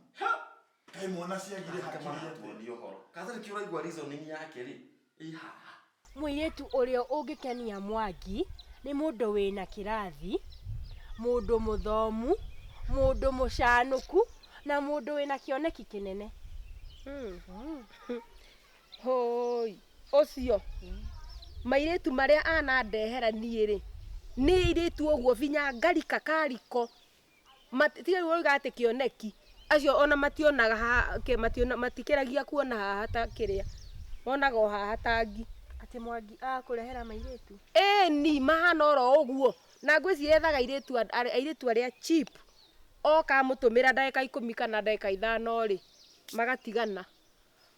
Kaĩ mwana ciagire hakiri atĩa? Nĩ ũhoro. Kaza nĩkĩo ũraigua reasoning yake rĩ. Ĩ haha. Mũirĩtu ũrĩa ũngĩkenia Mwangi nĩ mũndũ wĩna kĩrathi, mũndũ mũthomu, mũndũ mũcanũku na mũndũ wĩna kĩoneki kĩnene. Hoi, ũcio. Mairĩtu marĩa anandehera niĩ rĩ, nĩ airĩtu ũguo binya ngarika kariko. Tiga rĩu ũroiga atĩ kĩoneki. Acio ona mationaga haha, matikĩragia kuona haha ta kĩrĩa. Monaga o haha tangi. Atĩ Mwangi akũrehera mairĩtu? Ĩni, mahana oro ũguo. Na ngwĩciria ethaga airĩtu arĩa cheap. Oka amũtũmĩra ndagĩka 10 kana ndagĩka 5 rĩ, magatigana.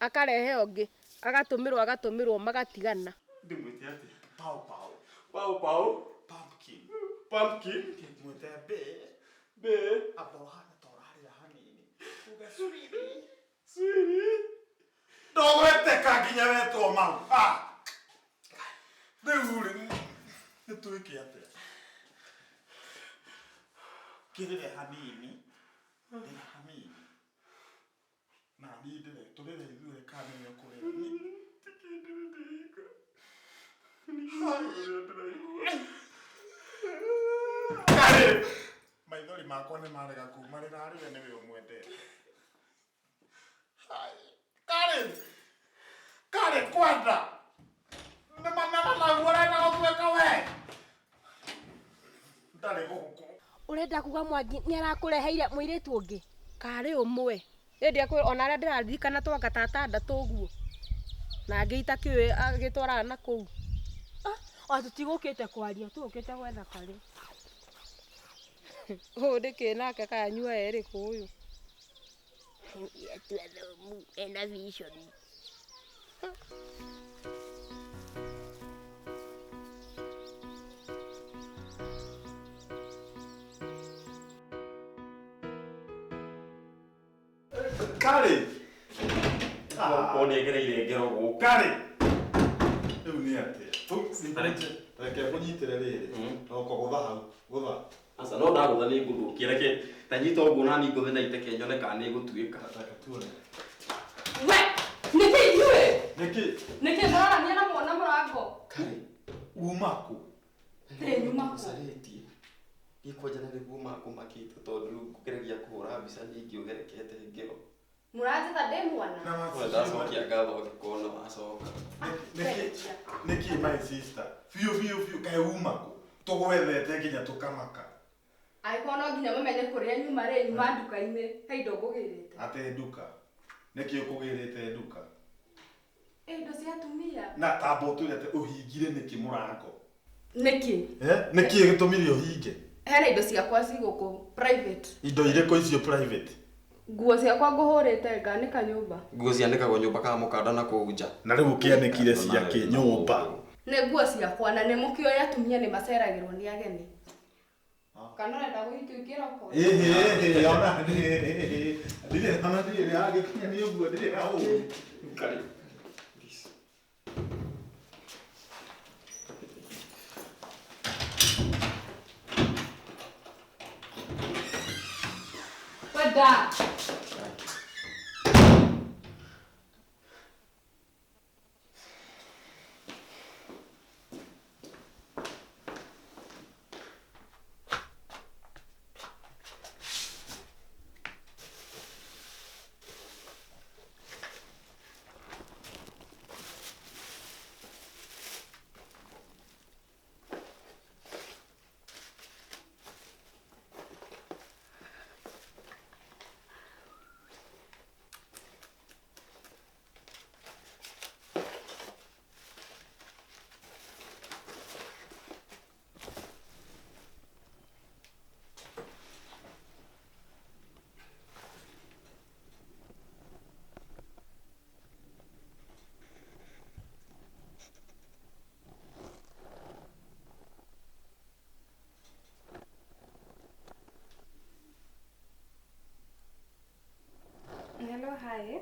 Akarehe ũngĩ, agatũmĩrwo agatũmĩrwo magatigana. Ndĩmwĩte atĩa? Pau pau. Pau pau. Pumpkin. Pumpkin. Mwĩte be. Be. Amba ũhane ta ũrarĩra hanini. Uge sweetie. Sweetie. Ndũgwĩtĩka nginya wetwo mau. Ah. Rĩu rĩ, nĩ twĩke atĩa? Kĩrĩre hanini. Rĩra hanini. Na niĩ ndĩre, tũrĩre ithuĩ kana nĩwe ũkũrĩra. Karĩ! Maithori makwa nĩ marega kuma rĩrarĩre nĩwe ũmwendete. Karĩ! Karĩ kwenda! Nĩ manara naguo ũrenda gũtũra. Ũrenda kuga Mwangi nĩ arakũreheire mũirĩtu ũngĩ? Karĩ ũmwe. Ĩndĩ ona arĩa ndĩraririkana twanga ta atandatũ ũguo. Na angĩ itakĩũĩ agĩtwaraga na kũu. O tũtigũkĩte kwaria, tũgũkĩte gwetha Karĩ. Ũyũ ndĩkĩ nake kanyua erĩkũ ũyũ? Ena vision. Karĩ. Korwo nĩegereire ngero gũkũ. Karĩ. Rĩu nĩ atĩa? Reke ngũnyitĩre rĩrĩ. No kũgũtha hau, gũtha. Aca no ndagũtha nĩ ngũthũkia. Reke ta nyita ũguo nani ngũthe na iteke nyone kana nĩ gũtuĩka. Reke tuone. We, nĩkĩ inyuĩ? Nĩkĩ? Nĩkĩ mũrarania na mwana mũrango? Karĩ. Uma kũ? Ndĩ nyuma kũ? Ũcarĩtie. Niĩ kwanja na nĩguo makũmakĩte tondũ rĩu ngũgereria kũhũra mbica nyingĩ ũgerekete ngero. Mũranjĩta ndĩ mwana? Ndacokia ngatho ũngĩkorwo nĩ wacoka. Nĩkĩ my sister? Biũ biũ biũ kaĩ uma kũ? Tũgwethete nginya tũkamaka. Angĩkorwo no nginya mũmenye kũrĩa nyuma rĩ, nyuma nduka-inĩ, he indo ngũgĩrĩte. Atĩ nduka? Nĩkĩ ũkũgĩrĩte nduka? Indo cia atumia. Na tamba ũtwĩre atĩ ũhingire nĩkĩ mũrango? Nĩkĩ? Nĩkĩ gĩtũmire ũhinge? Hena indo ciakwa ci gũkũ private. Indo irĩkũ icio private? Nguo ciakwa ngũhũrĩte nganĩka nyũmba. Nguo cianĩkagwo nyũmba kana mũkanda na kũu nja. Na rĩu ũkĩanĩkire ciakĩ nyũmba? Nĩ nguo ciakwa na nĩ mũkĩoĩ atumia nĩ maceragĩrwo nĩ ageni. Kana ũrenda gũhikio kĩroko? Ĩhĩ ona ndirĩ ona ndirĩ agĩkinya nĩ ũguo ndirĩ na ũũru. Karĩ. Wenda. Hello, hi.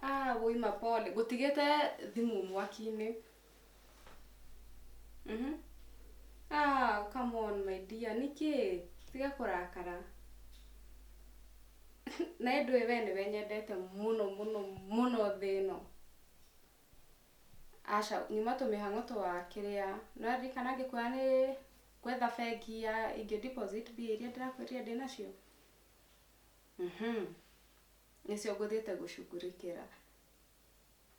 Ah, woi mapole. Gutigete thimu mwaki-inĩ. Ah, come on my dear. Nĩkĩ? Tiga kũrakara. Na ndũĩ we nĩwe nyendete mũno mũno mũno thĩ ĩno. Aca, nyuma tũmĩhang'o twa kĩrĩa. Nĩwaririkana ngĩkwĩra nĩ gwetha bengi ya ingĩ deposit mbia iria ndĩrakwĩrire ndĩnacio? Nĩcio ngũthiĩte gũcugurĩkĩra.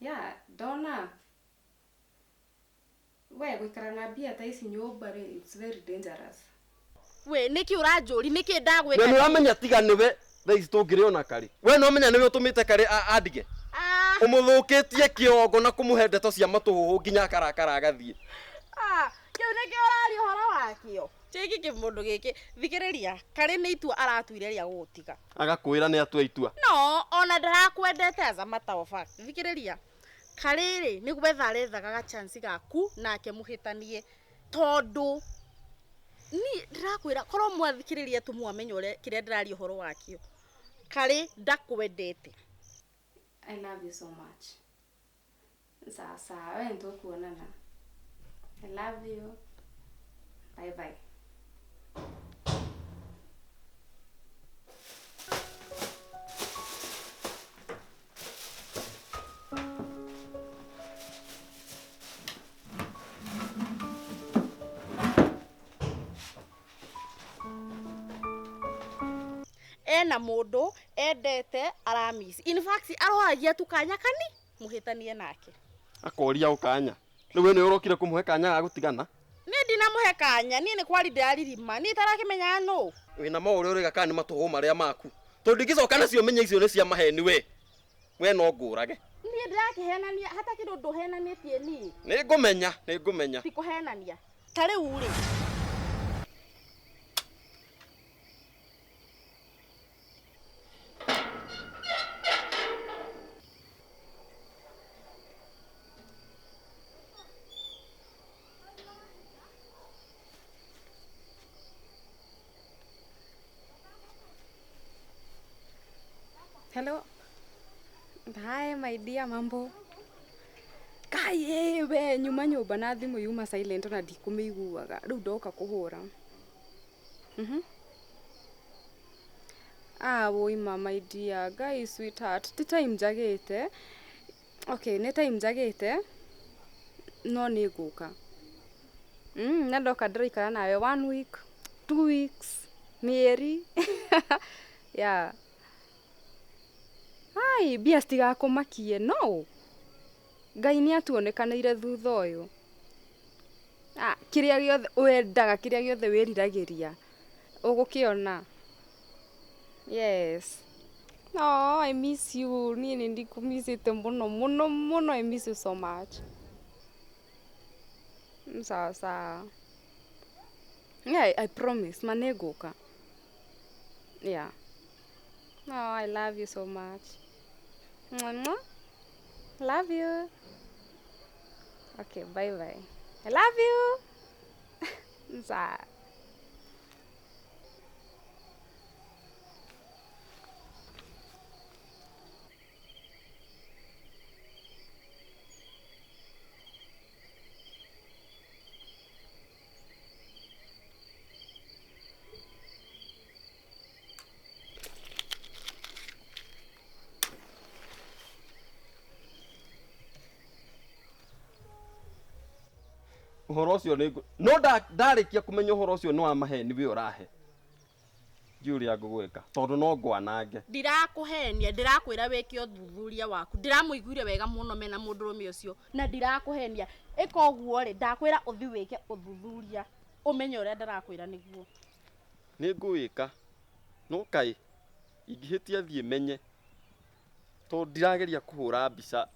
Ya, ndona we gũikara na mbia ta ici nyũmba rĩ, it's very dangerous. We nĩkĩ ũranjũri nĩkĩ ndagwĩka? We nĩũramenya tiga nĩwe thaa ici tũngĩrĩ ona Karĩ. We nĩũramenya nĩwe ũtũmĩte Karĩ andige. Ũmũthũkĩtie kĩongo na kũmũhe ndeto cia matũhũhũ nginya akarakara agathiĩ. Kĩu nĩkĩo ũraria ũhoro wakĩo. Gĩkĩ kĩmũndũ gĩkĩ thikĩrĩria Karĩ nĩ itua aratuire rĩa gũgũtiga. Agakwĩra nĩ atua itua. No ona ndarakwendete as a matter of fact. Thikĩrĩria Karĩ rĩ nĩ gwetha arethaga ga chance gaku nake mũhĩtanie tondũ ni ndĩrakwĩra korwo mwathikĩrĩria tu mwamenya ũrĩa kĩrĩa ndĩraria ũhoro wakĩo. Karĩ ndakwendete. I love you so much. Sawa sawa, we nĩtũkuonana. I love you. Bye bye. Ena mũndũ endete aramisi. In fact aroragia tu kanya kani muhĩtanie nake. Akoria ũkanya. Rĩu we nĩ ũrokire kũmũhe kanya ga gũtigana. Niĩ ndinamũhe kanya, niĩ nĩ kwari ndĩraririma, niĩ itarakĩmenya nũ. Wĩna ma ũrĩa ũrĩga kana nĩ matũhũ marĩa maku. Tondũ ndingĩcoka nacio menye icio nĩ cia maheni we. We no ngũrage. Niĩ ndĩrakĩhenania, hatakĩrĩ ũndũ henanĩtie niĩ. Nĩ ngũmenya, nĩ ngũmenya. Ti kũhenania. Ta rĩu rĩ. Hello. Hi my dear, mambo. Kai we nyuma nyumba na thimu yuma silent na ndikũmĩiguaga. Rĩu ndoka kũhũra. Ah, woi my dear, guys sweetheart, ti time njagĩte. Okay, nĩ time njagĩte. No nĩ ngũka. Na ndoka ndĩraikara nawe 1 week, 2 weeks, mĩeri. Yeah. Ai, mbia citigakumakie no. Ngai nĩ atuonekanĩire thutha ũyũ. Ah, kĩrĩa gĩothe wendaga, kĩrĩa gĩothe wĩriragĩria ũgũkĩona. Yes. Oh, I miss you. Niĩ nĩ ndikũmissĩte mũno mũno mũno. I miss you so much. Sawa sawa. Yeah, I promise, ma nĩ ngũka. Yeah. Oh, I love you so much. Mwah, mwah. Love you. Okay, bye bye. I love you. Sawa. Ũhoro ũcio nĩ no ndarĩkia kũmenya ũhoro ũcio nĩ wa maheni we ũrahe. Ndiũĩ ũrĩa ngũgwĩka tondũ no ngwanange. Ndirakũhenia, ndĩrakwĩra wĩke ũthuthuria waku. Ndĩramũiguire wega mũno mena mũndũrũme ũcio na ndirakũhenia. Ĩka ũguo rĩ, ndakwĩra ũthiĩ wĩke ũthuthuria ũmenye ũrĩa ndĩrakwĩra nĩguo. Nĩ ngũwĩka no kaĩ ingĩhĩtia thiĩ menye tondũ ndirageria kũhũra mbica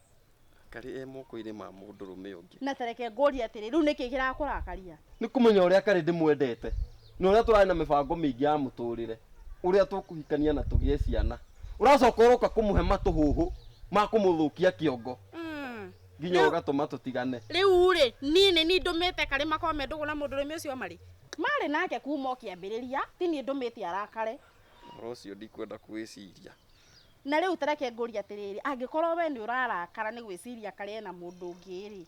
karĩ e moko-inĩ ma mũndũrũme ũngĩ. Na tareke ngũrie atĩrĩ, rĩu nĩkĩ kĩrakũrakaria? Nĩ kũmenya ũrĩa karĩ ndĩmwendete na ũrĩa tũrarĩ na mĩbango mĩingĩ ya mũtũrĩre, ũrĩa tũkũhikania na tũgĩe ciana. Ũracoka ũroka kũmũhe matũhũhũ ma kũmũthũkia kĩongo nginya ũgatũma tũtigane. Rĩu rĩ, niĩ nĩ niĩ ndũmĩte karĩ makorwo me ndũgũ na mũndũrũme ũcio marĩ. Marĩ nake kuma o kĩambĩrĩria, ti niĩ ndũmĩte arakare. Ũhoro ũcio ndikwenda kũwĩciria. Na rĩu tareke ngũrie atĩrĩrĩ, angĩkorwo we nĩ ũrarakara nĩ gwĩciria karĩ ena mũndũ ũngĩ rĩ,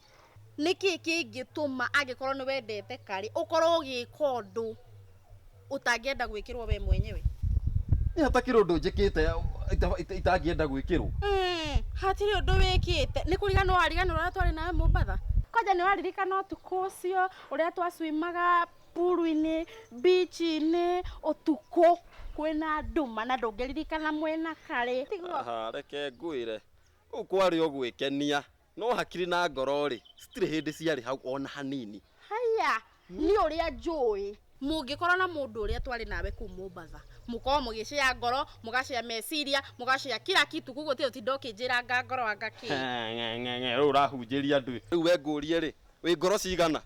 nĩkĩ kĩngĩtũma angĩkorwo nĩ wendete karĩ ũkorwo ũgĩka ũndũ ũtangĩenda gwĩkĩrwo we mwenyewe? Nĩ hatakĩrĩ ũndũ njĩkĩte itangĩenda gwĩkĩrwo. Hatirĩ ũndũ wĩkĩte. Nĩ kũriganĩrwo wariganĩrwo ũrĩa twarĩ nawe Mombatha. Kwanja nĩ waririkana ũtukũ ũcio ũrĩa twaswimaga puru-inĩ, beach-inĩ, ũtukũ kwĩna nduma na ndũngĩririkana mwena karĩ. Aha, reke ngwĩre kũu kwarĩ o gwĩkenia no hakiri na ngoro rĩ citirĩ hĩndĩ ciarĩ hau ona hanini. Haya, nĩ ũrĩa njũĩ mũngĩkorwo na mũndũ ũrĩa twarĩ nawe kũu Mombatha, mũkorwo mũgĩcĩa ngoro, mũgacĩa meciria, mũgacĩa kila kitu, koguo ti ũtinda ũkĩnjĩra anga ngoro anga kĩ. Rĩu ũrahunjĩria andũ. Rĩu we ngũrie rĩ, wĩ ngoro cigana?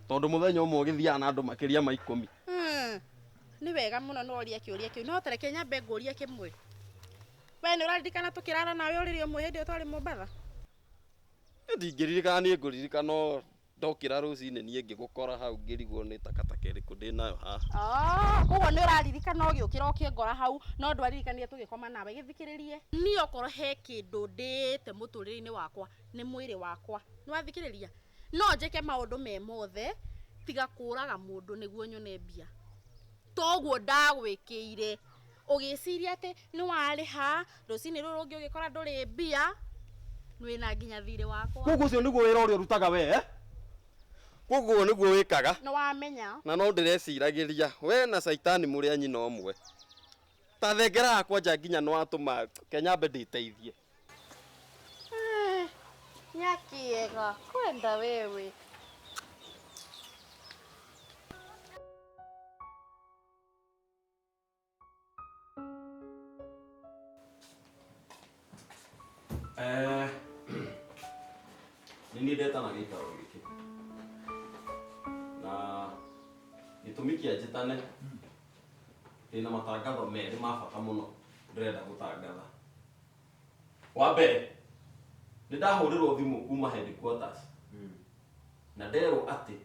Tondũ mũthenya ũmwe ũgĩthiaga na andũ makĩria ma 10. Nĩ wega mũno nĩ woria kĩũria kĩu, no tareke nyambe ngũrie kĩmwe. We nĩ ũraririkana tũkĩrara nawe ũrĩrĩ ũmwe hĩndĩ ĩyo twarĩ Mombatha? Ndingĩririkana, niĩ ngũririkana ndokĩra rũcinĩ niĩ ngĩgũkora hau ngĩrigwo nĩ takataka ĩrĩkũ ndĩnayo haha. Koguo nĩ ũraririkana ũgĩũkĩra ũkĩngora hau, no ndwaririkanire tũgĩkoma nawe. Gĩthikĩrĩrie. Niĩ okorwo he kĩndũ ndĩĩte mũtũrĩre-inĩ wakwa nĩ mwĩrĩ wakwa. Nĩ wathikĩrĩria? No njĩke maũndũ me mothe tiga kũraga mũndũ nĩguo nyone mbia. Toguo ndagwĩkĩire ũgĩciria atĩ nĩ warĩha rũcinĩ rũrũ rũngĩ ũgĩkora ndũrĩ mbia wĩna nginya thirĩ wakwa. Koguo ũcio nĩguo wĩra ũrĩa ũrutaga we, eh? Koguo nĩguo wĩkaga. Nĩ wamenya. Na no ndĩreciragĩria we na caitani mũrĩ a nyina ũmwe. Ta thengera yakwa nja nginya nĩ watũma kenyambe ndĩteithie. Nyakiega kwenda wewe. Eh, nĩ niĩ ndetana gĩikaro gĩkĩ na gĩtũmi kĩa njĩtane ndĩna matangatho merĩ ma bata mũno ndĩrenda gũtangatha. Wa mbere, nĩ ndahũrĩrwo thimũ kuma headquarters na nderwo atĩ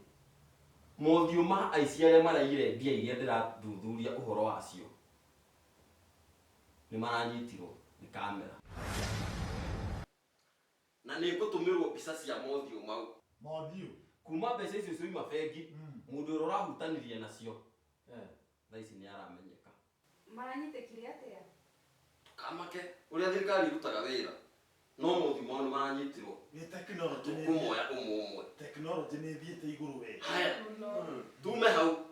mothiũ ma aici arĩa maraiyire mbia iria ndĩrathuthuria ũhoro wacio nĩ maranyitirwo nĩ kamera na nĩ ngũtũmĩrwo mbica cia mothiũ mau. Mothiũ? Kuma mbeca icio cioima bengi, mũndũ ũrĩa ũrahutanirie nacio thaa ici nĩ aramenyeka. Maranyitĩkire atĩa? Kamake ũrĩa thirikari ĩrutaga wĩra, no mothiũ mao nĩ maranyitirwo. Nĩ tekinoronjĩ. Tũkũmoya ũmwe ũmwe. Tekinoronjĩ nĩ ĩthiĩte igũrũ we. Haya, tume hau.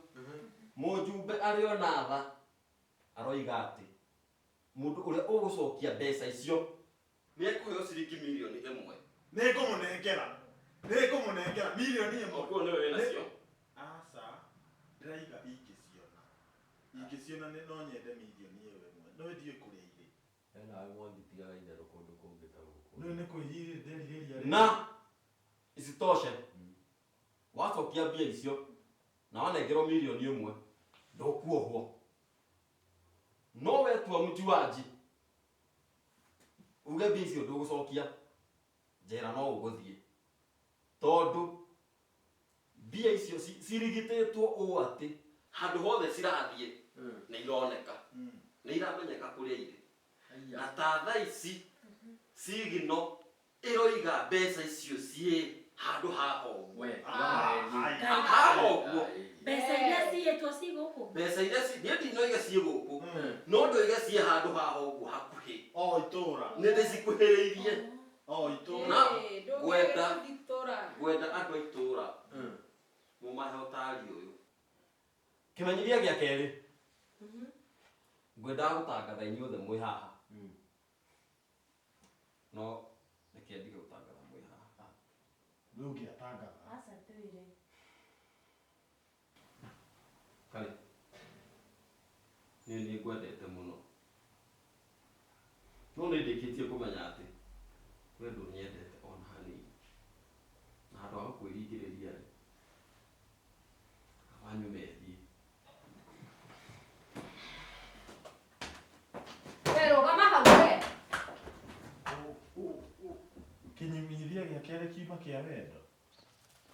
Mũjumbe arĩ ona tha aroiga atĩ mũndũ ũrĩa ũgũcokia mbeca icio nĩ ekũheo ciringi mirioni ĩmwe. Nĩ ngũmũnengera. Nĩ ngũmũnengera mirioni ĩmwe. Okuo nĩwe wĩnacio? Aca, ndĩraiga ingĩciona. Ingĩciona nĩ no nyende mirioni ĩyo ĩmwe. No ndiũĩ kũrĩa irĩ. We nawe Mwangi tigaga itherũ kũndũ kũngĩ ta gũkũ. Rĩu nĩ kwĩrirĩria ndĩrirĩria rĩu. Na isitoshe, wacokia mbia icio na wanengerwo mirioni ĩmwe ndũkuohwo. No wetua mjuaji uge mbia icio ndũgũcokia, njera no ũgũthiĩ, tondũ mbia icio cirigitĩtwo ũũ atĩ handũ hothe cirathiĩ nĩ ironeka, nĩ iramenyeka kũrĩa irĩ. Na ta thaa ici sigino ĩroiga mbeca icio ciĩ handũ haha ũguo, haha ũguo. Mbeca iria ciyĩtwo ci gũkũ? Mbeca iria niĩ ndinoiga ciĩ gũkũ, no ndoiga ciĩ handũ haha ũguo hakuhĩ. O itũra. Nĩ ndĩcikuhĩrĩirie. O itũra. Na ngwenda ngwenda andũ a itũra mũmahe ũtari ũyũ. Kĩmenyithia gĩa kerĩ, ngwendaga gũtangatha inyuothe mwĩ haha, no reke ndige gũtangatha mwĩ haha. Rĩu ũngĩatangatha. Aca twĩre. Karĩ, niĩ nĩ ngwendete mũno, no nĩ ndĩkĩtie kũmenya atĩ we ndũnyendete ona hanini, na handũ ha gũkwĩringĩrĩria rĩ, kaba nyume thiĩ. We rũgama hau we. Kĩmenyithia gĩa kerĩ kiuma kĩa wendo.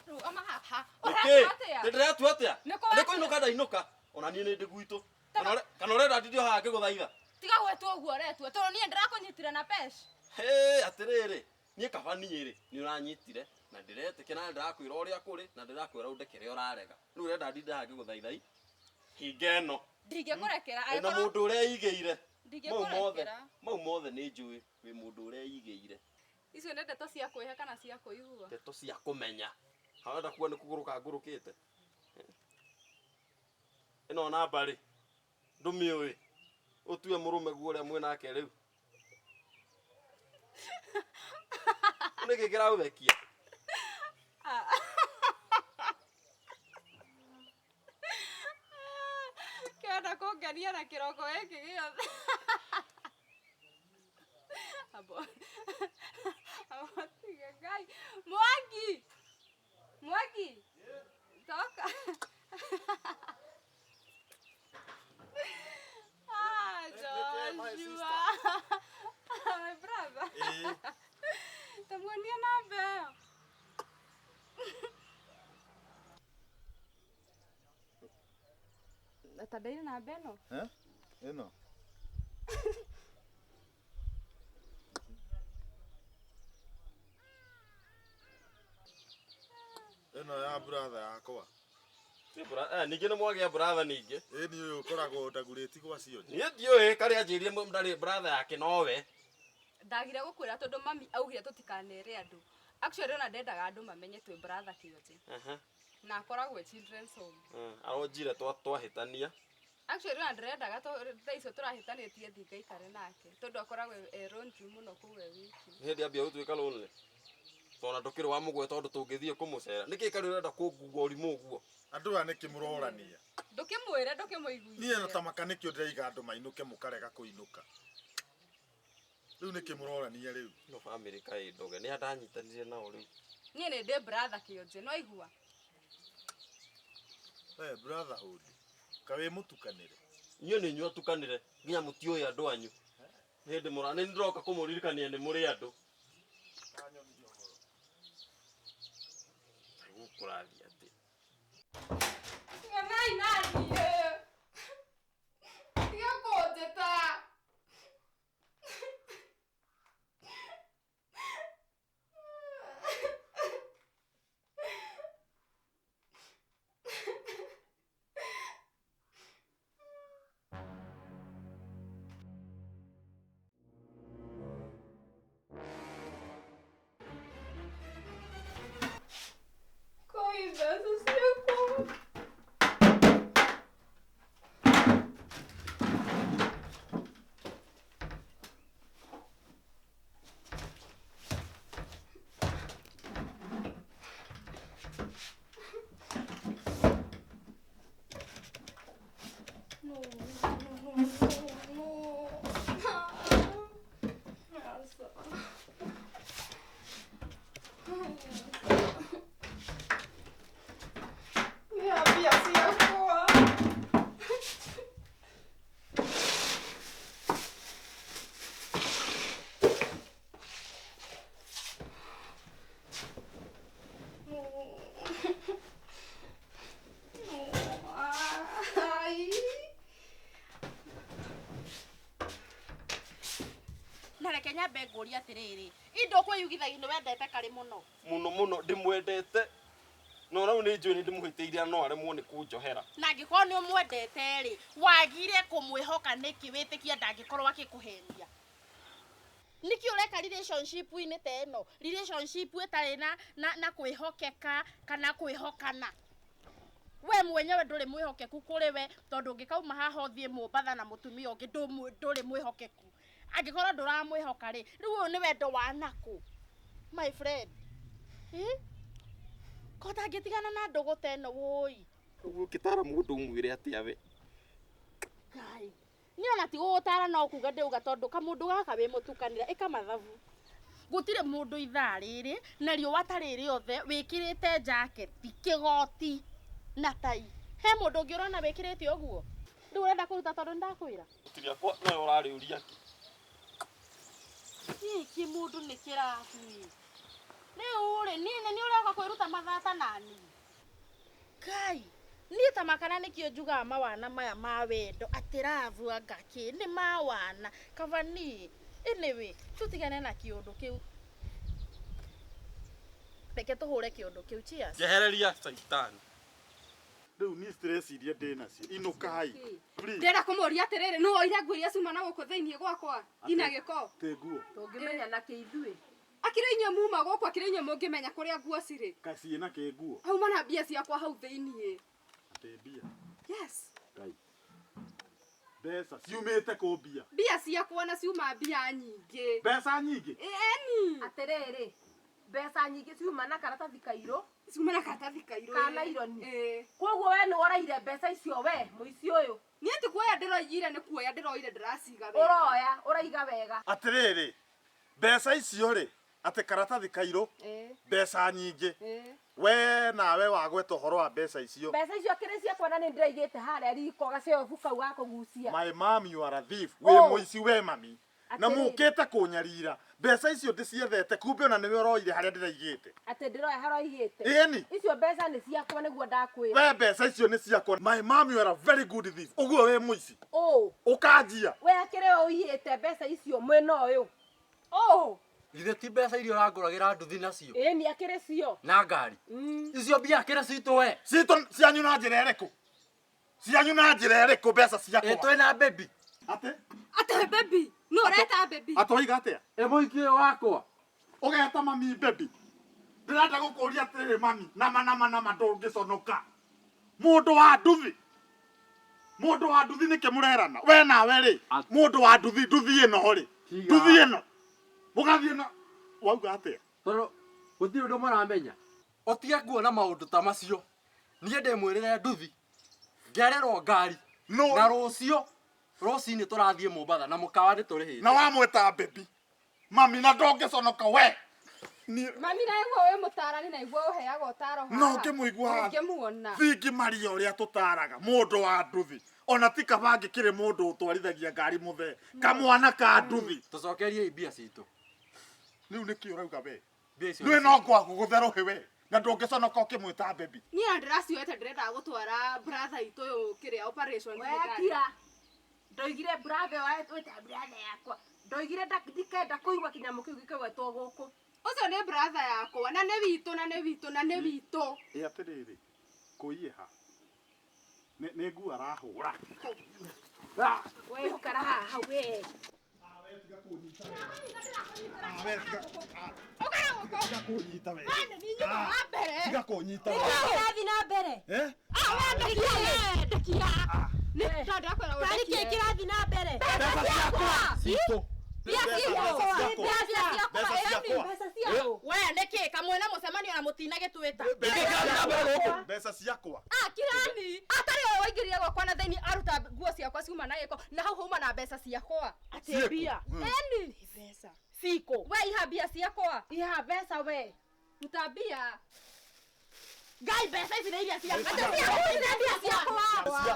Rũgama haha. Nĩkĩ? Ũratua atĩa? Nĩ ndĩratua atĩa? Nĩ kũ Nĩ kũinũka ndainũka. Ona niĩ nĩ ndĩ gwitũ. Kana ũrenda ndinde o haha ngĩgũthaitha? Tiga gwĩtua ũguo ũretua tondũ niĩ ndĩrakũnyitire na pesh. Hĩ, atĩrĩrĩ, niĩ kaba niĩ rĩ, nĩ ũranyitire na ndĩretĩkia na ndĩrakwĩra ũrĩa kũrĩ na ndĩrakwĩra ũndekere ũrarega. Rĩu ũrenda ndinde haha ngĩgũthaitha i? Hinga ĩno. Ndingĩkũrekera Wĩna angĩkorwo mũndũ ũrĩa eigĩire. Mau mothe, ndingĩkũrekera. mau mothe nĩ njũĩ wĩ mũndũ ũrĩa eigĩire. Icio nĩ ndeto cia kwĩhe kana cia kũigua? Ndeto cia kũmenya. Harenda kuga nĩ kũgũrũka ngũrũkĩte. Ĩno namba rĩ, ndũmĩũĩ. Ũtue mũrũme guo ũrĩa mwĩnake rĩu. Nĩkĩ kĩragũthekia? Kĩrenda kũngenia na kĩroko gĩkĩ gĩothe. Abo. Abo tiga Ngai. Mwangi. Mwangi. Toka. Ah, Joshua. My brother. Tamuonia namba ĩyo. Ta ndeire namba ĩno. Eh? Ĩno. Ĩno ya brother yakwa. Ningĩ nĩ mwagĩa brother ningĩ. Ĩni ũyũ ũkoragwo ndagurĩti gwa cionje. Niĩ ndiũĩ karĩa anjĩrire ndarĩ brother yake nowe. Ndagire gũkwĩra tondũ mami augire tũtikanere andũ. Actually ona ndendaga andũ mamenye twĩ brother kĩonje. Na akoragwo e children's home. Aronjire twahĩtania. Actually ona ndĩrendaga thaa icio tũrahĩtanĩtie thiĩ ngaikare nake tondũ akoragwo e lonely mũno kũu e wiki. Nĩ hĩndĩ ambia gũtuĩka lonely. Tondũ ndũkĩrĩ wa mũgwe tondũ tũngĩthiĩ kũmũcera. Nĩkĩ karĩ ũrenda kũngua ũrimũ ũguo? Andũ aya nĩkĩ mũrorania? Ndũkĩmwĩre, ndũkĩmũiguithie. Niĩ na tamaka nĩkĩo ndĩraiga andũ mainũke mũkarega kũinũka. Rĩu nĩkĩ mũrorania rĩu? No bamĩrĩ kaĩ ndoge nĩ andanyitanire nao rĩu. Niĩ nĩ ndĩ brother kĩonje, no igua. We brotherhood. Kaĩ mũtukanĩre. Inyuĩ nĩ inyuĩ atukanĩre nginya mũtiũĩ andũ anyu. Nĩ hĩndĩ mũra nĩ ndĩroka kũmũririkania nĩ mũrĩ andũ. Rĩu kũrathiĩ atĩa? Tiganai na niĩ. Tiga kũnjĩta. Koi mbeca ciakwa. No, no, no, no. Aca. Nĩ mbia ciakwa. No. Ai. Na reke nyambe ngũrie atĩrĩrĩ, indo kwĩyugithagia nĩ wendete karĩ mũno. Mũno mũno ndĩmwendete. No rĩu nĩ njũĩ nĩ ndĩmũhĩtĩirie na no aremwo nĩ kũnjohera. Na angĩkorwo nĩ ũmwendete rĩ, wagire kũmwĩhoka nĩkĩ wĩtĩkie ndangĩkorwo akĩkũhenia? Nĩkĩ ũreka relationship-inĩ ta ĩno? Relationship ĩtarĩ na kwĩhokeka kana kwĩhokana. We mwenyewe ndũrĩ mwĩhokeku kũrĩ we, tondũ ũngĩkauma haha ũthiĩ Mombatha na mũtumia ũngĩ ndũrĩ mwĩhokeku. Angĩkorwo ndũramwĩhoka rĩ, rĩu ũyũ nĩ wendo wa nakũ? My friend. Ko ũtangĩtigana na ndũgũ ta ĩno wũi. Ũguo ũngĩtara mũndũ ũmwĩre atĩa we? Ngai. Niĩ ona ti gũgũtara no kuga ndĩuga tondũ kamũndũ gaka wĩ mũtukanĩre ĩka mathabu. Gũtirĩ mũndũ ithaa rĩrĩ na riũa ta rĩrĩ othe wĩkĩrĩte jaketi, kĩgoti na tai. He mũndũ ũngĩ ũrona wĩkĩrĩte ũguo? Rĩu ũrenda kũruta tondũ nĩndakwĩra? Igoti rĩakwa nawe ũrarĩũria kĩ? Gĩkĩ mũndũ nĩ kĩrabu ĩ. Rĩu rĩ, niĩ nĩ niĩ ũroka kwĩruta mathata nani? Ngai, niĩ ta makana nĩkĩo njugaga mawana maya ma wendo atĩ love anga kĩ nĩ mawana kaba niĩ. Anyway, tũtigane na kĩũndũ kĩu. Reke tũhũre kĩũndũ kĩu. Cheers. Njehereria caitani. Rĩu niĩ stress iria ndĩ nacio inũkai. Please. Ndĩrenda kũmũria atĩrĩrĩ, nũ oire nguo iria ciuma na gũkũ thĩinĩ gwakwa ina gĩko? Tĩ nguo. Tũngĩmenya na kĩ ithuĩ? Akĩrĩ inyuĩ muma gũkũ, akĩrĩ inyuĩ mũngĩmenya kũrĩa nguo cirĩ. Kaĩ ciĩna kĩ nguo? Auma na mbia ciakwa hau thĩinĩ. Atĩ mbia? Yes. Ngai. Mbeca ciumĩte kũ mbia? Mbia ciakwa na ciuma mbia nyingĩ. Mbeca nyingĩ? Ĩni. Atĩrĩrĩ, mbeca nyingĩ ciuma na karatathi kairũ. Ciuma na karatathi kairũ. Ka naironi. Ĩĩ. Koguo we nĩ woraire mbeca icio we, mũici ũyũ. Niĩ ti kuoya ndĩroiyire, nĩ kuoya ndĩroire ndĩraciga wega. Ũroya, ũraiga wega. Atĩrĩrĩ, mbeca icio rĩ, atĩ karatathi kairũ, mbeca nyingĩ. We nawe wagweta ũhoro wa mbeca icio. Mbeca icio akĩrĩ ciakwa na nĩ ndĩraigĩte harĩa riko gacobu kau ga kũgucia. My mom, you are a thief. Wĩ mũici we mami. Na Atĩrĩrĩ. mũkĩte kũnyarira. Mbeca icio ndĩciethete kumbe ona nĩwe ũroire harĩa ndĩraigĩte. Atĩ ndĩroya harĩa ũigĩte. Ĩni. Icio mbeca nĩ ciakwa nĩguo ndakwĩra. We mbeca icio nĩ ciakwa. My mom, you are a very good thief. Ũguo wĩ mũici. Ũ. Ũkanjia. We akĩrĩ ũiyĩte mbeca icio mwena ũyũ. Ũ. Githĩ ti mbeca iria ũrangũragĩra nduthi nacio? Ĩni akĩrĩ cio. Na ngari. Icio mbia akĩrĩ citũ we. Citũ cianyu na njĩra ĩrĩkũ? Cianyu na njĩra ĩrĩkũ mbeca ciakwa? Ĩ twĩna baby. Atĩ? Atĩ baby. No ũreta baby. Atĩ waiga atĩa? Ĩ mũhiki ũyũ wakwa. Ũgeta mami baby. Ndĩrenda gũkũria atĩrĩrĩ mami, nama nama nama ndũngĩconoka. Mũndũ wa nduthi. Mũndũ wa nduthi nĩkĩ mũrerana? We nawe rĩ, mũndũ wa nduthi, nduthi ĩno rĩ. Nduthi ĩno. Mũgathiĩ na wauga atĩa? Tondũ gũtirĩ ũndũ mũramenya. Ũtige kuona maũndũ ta macio. Niĩ ndĩmwĩrĩre nduthi. Ngerĩrwo ngari. Na rũciũ, rũcinĩ tũrathiĩ Mombatha na mũkawa nĩ tũrĩhĩte. Na wamwĩta baby. Mami na ndũngĩconoka we. Niĩ Mami na iguo wĩ mũtarani na iguo ũheaga ũtaro haha. No ũkĩmũigua haha. Ũngĩmuona. Thingi maria ũrĩa tũtaraga mũndũ wa nduthi. Ona ti kaba ngĩkĩrĩ mũndũ ũtwarithagia ngari mũthee. Kamwana ka nduthi. Tũcokeriei mbia citũ. Rĩu nĩkĩ ũrauga we? Mbia icio Ndũĩ no ngwagũgũthe rũhĩ we. Na ndũngĩconoka ũkĩmwĩta baby. Niĩ na ndĩracioete ndĩrendaga gũtwara brother itũ ũyũ kĩrĩa operation thibitarĩ. Wekira. Ndoigire brother wa wĩta brother yakwa. Ndoigire ndikenda kũigua kĩnyamũ kĩu gĩkĩgwetwo gũkũ. Ũcio nĩ brother yakwa na nĩ witũ na nĩ witũ na nĩ witũ. Ĩ atĩrĩrĩ, kũiĩha. Nĩ nguo arahũra. We ũkara haha we. Tiga kũnyita we. Wa mbere. Tiga kũnyita we. Kĩrathiĩ na mbere? Eh? Ah, we ndekia we, ndekia. Nĩ ndakwĩra Tarĩ kĩ ũndekie. kĩrathiĩ na mbere? Mbeca ciakwa. Citũ. Mbia ciakwa. Mbia ciakwa. Mbeca ciakwa. Mbeca ciao. We nĩkĩ kamwena mũcemanio na mũtinagĩtwĩta? Mbeca ciakwa. Ah, kirani. Atarĩ ũyũ waingĩrire gwakwa na thĩinĩ aruta nguo ciakwa ciuma na gĩko na hau hauma na mbeca ciakwa. Atĩ mbia. Eni. Mbeca. Ciko. We iha mbia ciakwa. Iha mbeca we. Ruta mbia. Ngai mbeca ici nĩ iria ciakwa. Atĩ ciakwa nĩ mbia ciakwa.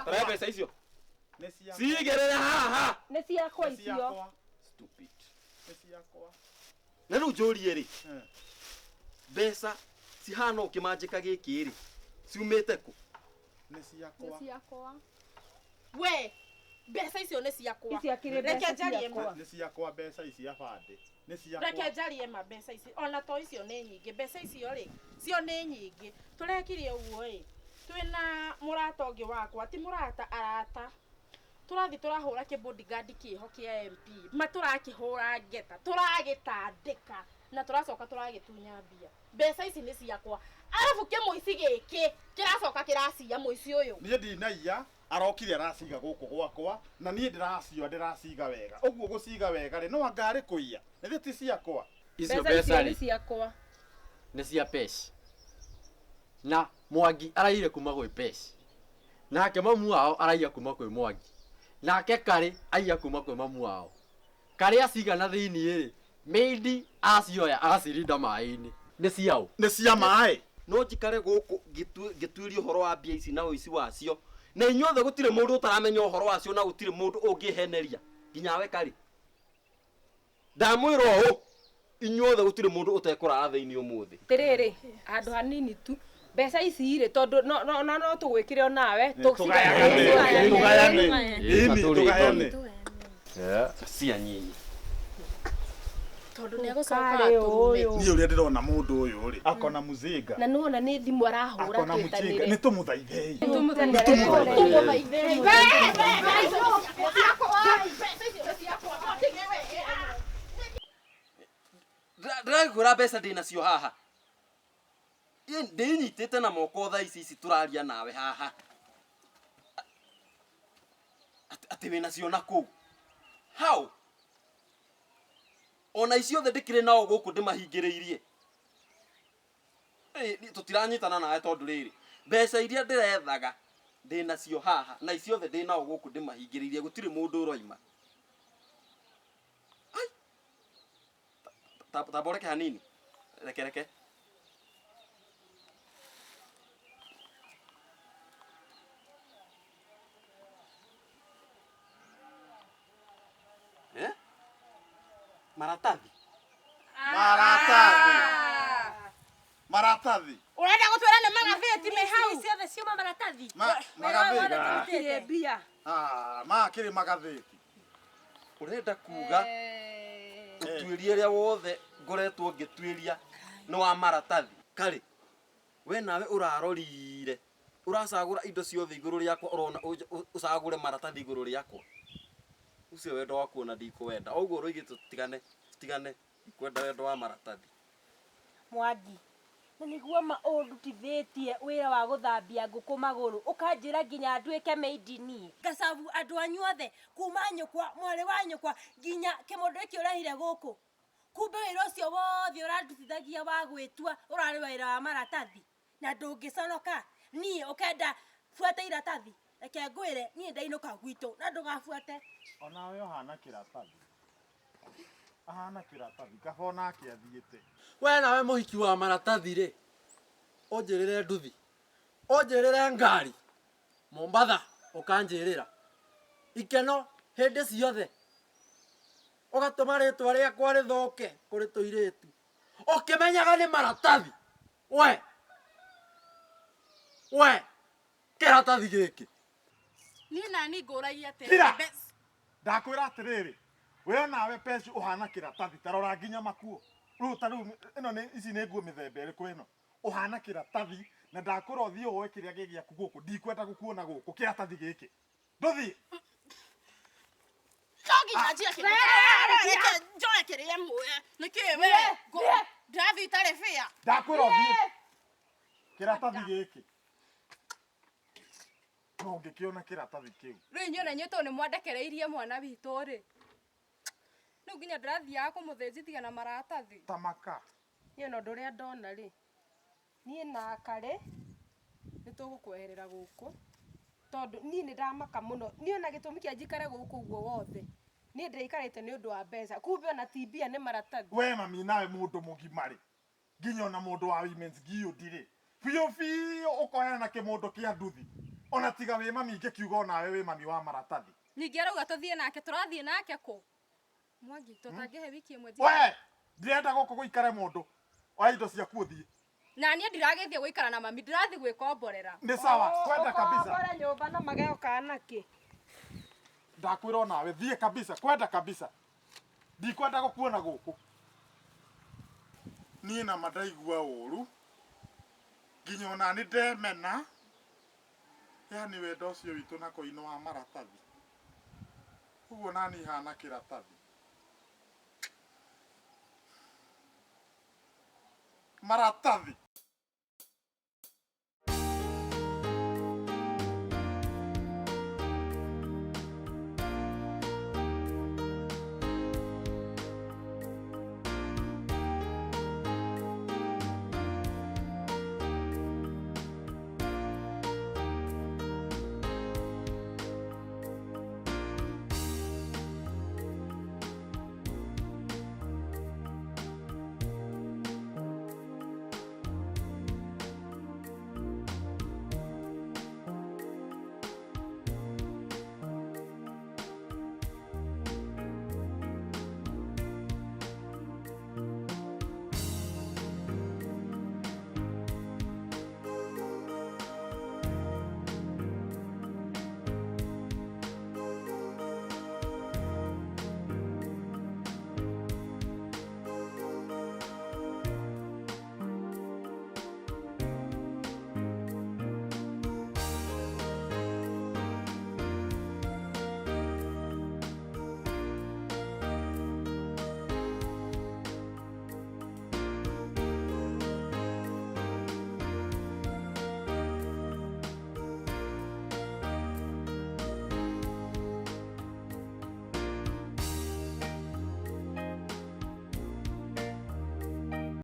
Tara mbeca icio. Nĩ ciakwa. Cigĩrĩre haha. Nĩ ciakwa Nĩ icio. ciakwa. Stupid. Nĩ ciakwa. Na rĩu njũrie rĩ, Eh. mbeca cihana ũkĩmanjĩka gĩkĩ rĩ, ciumĩte kũ? Nĩ ciakwa. Ciakwa. We mbeca icio nĩ ciakwa. Ici akĩrĩ Reke mbeca njarie ma. ciakwa. Nĩ ciakwa mbeca ici abandĩ. Nĩ ciakwa. Reke njarie ma mbeca ici ona to icio nĩ nyingĩ mbeca icio rĩ cio nĩ nyingĩ tũrekire ũguo ĩ twĩna mũrata ũngĩ wakwa ti mũrata arata tũrathiĩ tũrahũra kĩ bodyguard kĩho kĩa MP ma tũrakĩhũra ngeta tũragĩtandĩka na tũracoka tũragĩtunya mbia mbeca ici nĩ ciakwa arabu kĩmũici gĩkĩ kĩracoka kĩraciya mũici ũyũ Niĩ ndinaiya arokire araciga gũkũ gwakwa na niĩ ndĩracioa ndĩraciga wega ũguo gũciga wega rĩ no anga arĩ kũiya nĩ ti ciakwa. Icio Mbeca icio mbeca nĩ rĩ ciakwa. nĩ cia Pesh. Na Mwangi araiyire kuma gwĩ Pesh. Nake mamu wao araiya kuma kwĩ Mwangi. Nake Karĩ aiya kuma kwĩ mamu wao. Karĩ aciga na thĩiniĩ rĩ, maid acioya agacirinda maĩ-inĩ. Nĩ ciao. Nĩ cia maĩ. No njikare gũkũ ngĩtuĩria ũhoro wa mbia ici na ũici wacio na inyuothe gũtirĩ mũndũ ũtaramenya ũhoro wacio na gũtirĩ mũndũ ũngĩheneria nginya we Karĩ. Ndamwĩra ũũ inyuothe gũtirĩ mũndũ ũtekũrara thĩinĩ ũmũthĩ. Atĩrĩrĩ, handũ hanini tu. Mbeca ici rĩ tondũ no no no no tũgwĩkĩre onawe. Tũgayane. Tũgayane. Ĩni tũgayane. Cia nyinyi. tondũ nĩ egũcoka Karĩ atũrume ũyũ. Niĩ ũrĩa ndĩrona mũndũ ũyũ rĩ akona mũzinga. Na nĩwona nĩ thimũ arahũra Akona mũcinga. Nĩ tũmũthaithei. Tũmũthaithei. Ndĩrakwĩra mbeca ndĩnacio haha. Ndĩnyitĩte na moko thaa ici ici tũraria nawe haha. Atĩ wĩnacio na kũu. How? Ona ici othe ndĩkĩrĩ nao gũkũ ndĩmahingĩrĩirie. Tũtiranyitana nawe tondũ rĩrĩ mbeca iria ndĩrethaga ndĩnacio haha na ici othe ndĩnao gũkũ ndĩmahingĩrĩirie gũtirĩ mũndũ ũroima. Ai! Tamba ũreke hanini. Reke reke. Eh? Maratathi. Maratathi. Maratathi. Ũrenda gũtwĩra nĩ magathĩti me hau? Ciothe ciuma maratathi. Magathĩti. Mbia. Ah, makĩrĩ magathĩti. Ũrenda kuga ũtuĩria ũrĩa wothe ngoretwo ngĩtuĩria nĩ wa maratathi. Karĩ, we nawe ũrarorire ũracagũra indo ciothe igũrũ rĩakwa ũrona ũcagũre maratathi igũrũ rĩakwa. Ũcio wendo waku ona ndikũwenda. Ũguo ũroigĩte tũtigane, tũtigane, ndikwenda wendo wa maratathi. Mwangi, na nĩguo ma ũndutithĩtie wĩra wa gũthambia ngũkũ magũrũ ũkanjĩra nginya nduĩke maid niĩ. Ngacabu andũ anyu othe kuma nyũkwa mwarĩ wa nyũkwa nginya kĩmũndũ gĩkĩ ũrehire gũkũ. Kumbe wĩra ũcio wothe ũrandutithagia wa gwĩtua ũrarĩ wĩra wa maratathi na ndũngĩconoka niĩ ũkenda buate iratathi. Reke ngwĩre niĩ ndainũka gwitũ na ndũgabuate. Onawe ũhana kĩratathi. Ahana kĩratathi kaba onake athiĩte. We nawe mũhiki wa maratathi rĩ, ũnjĩrĩre nduthi, ũnjĩrĩre ngari, Mombatha ũkanjĩrĩra. Ikeno hĩndĩ ciothe. Ũgatũma rĩtwa rĩakwa rĩthũke kũrĩ tũirĩtu. Ũkĩmenyaga nĩ maratathi. We! We! Kĩratathi gĩkĩ. Niĩ nani ngũragia atĩrĩrĩ, Kira! Ndakwĩra atĩrĩrĩ, we onawe Peshu ũhana kĩratathi, ta rora nginya makuo. Rĩu ta rĩu ĩno nĩ ici nĩ nguo mĩthemba ĩrĩkũ ĩno? Ũhana kĩratathi na ndakwĩra ũthiĩ woe kĩrĩa gĩ gĩaku gũkũ, ndikwenda gũkuona gũkũ, kĩratathi gĩkĩ. Ndũthiĩ. No nginya njie kĩndũ kĩrĩa njoe kĩrĩa muoya. Nĩkĩ we? Ndĩrathiĩ itarĩ bĩa. Ndakwĩra ũthiĩ. Kĩratathi gĩkĩ. No ũngĩkĩona kĩratathi kĩu. Rĩu inyuĩ na inyuĩ tondũ nĩ mwandekereirie mwana witũ rĩ. Rĩu nginya ndĩrathiaga kũmũthĩnjithia na maratathi. Tamaka. Niĩ ona ũndũ ũrĩa ndona rĩ, niĩ na Karĩ nĩ tũgũkweherera gũkũ, tondũ niĩ nĩ ndamaka mũno. Niĩ ona gĩtũmi kĩa njikare gũkũ ũguo wothe, niĩ ndĩraikarĩte nĩ ũndũ wa mbeca, kumbe ona ti mbia nĩ maratathi. We mami nawe mũndũ mũgima rĩ, nginya ona mũndũ wa women's guild rĩ, biũ biũ ũkoyana na kĩmũndũ kĩa nduthi, ona tiga wĩ mami ingĩkiuga onawe wĩ mami wa maratathi. Ningĩ arauga tũthiĩ nake, tũrathiĩ nake kũ? Mwangi, tũtangĩhe wiki ĩmwe njiganu. We! Ndirenda gũkũ gũikare mũndũ. Oya indo ciaku ũthiĩ. Na niĩ ndiragĩthiĩ gũikara na mami, ndĩrathiĩ gwĩkomborera. Nĩ sawa, kwenda kabisa. Ũkombore nyũmba na magego kana kĩ? Ndakwĩra onawe thiĩ kabisa, kwenda kabisa. Ndikwenda gũkuona gũkũ. Niĩ nama ndaigua ũru, nginya ona nĩ ndemena, yani wendo ũcio witũ na koinũ wa maratathi. Ũguo nani hana kĩratathi. Maratathi.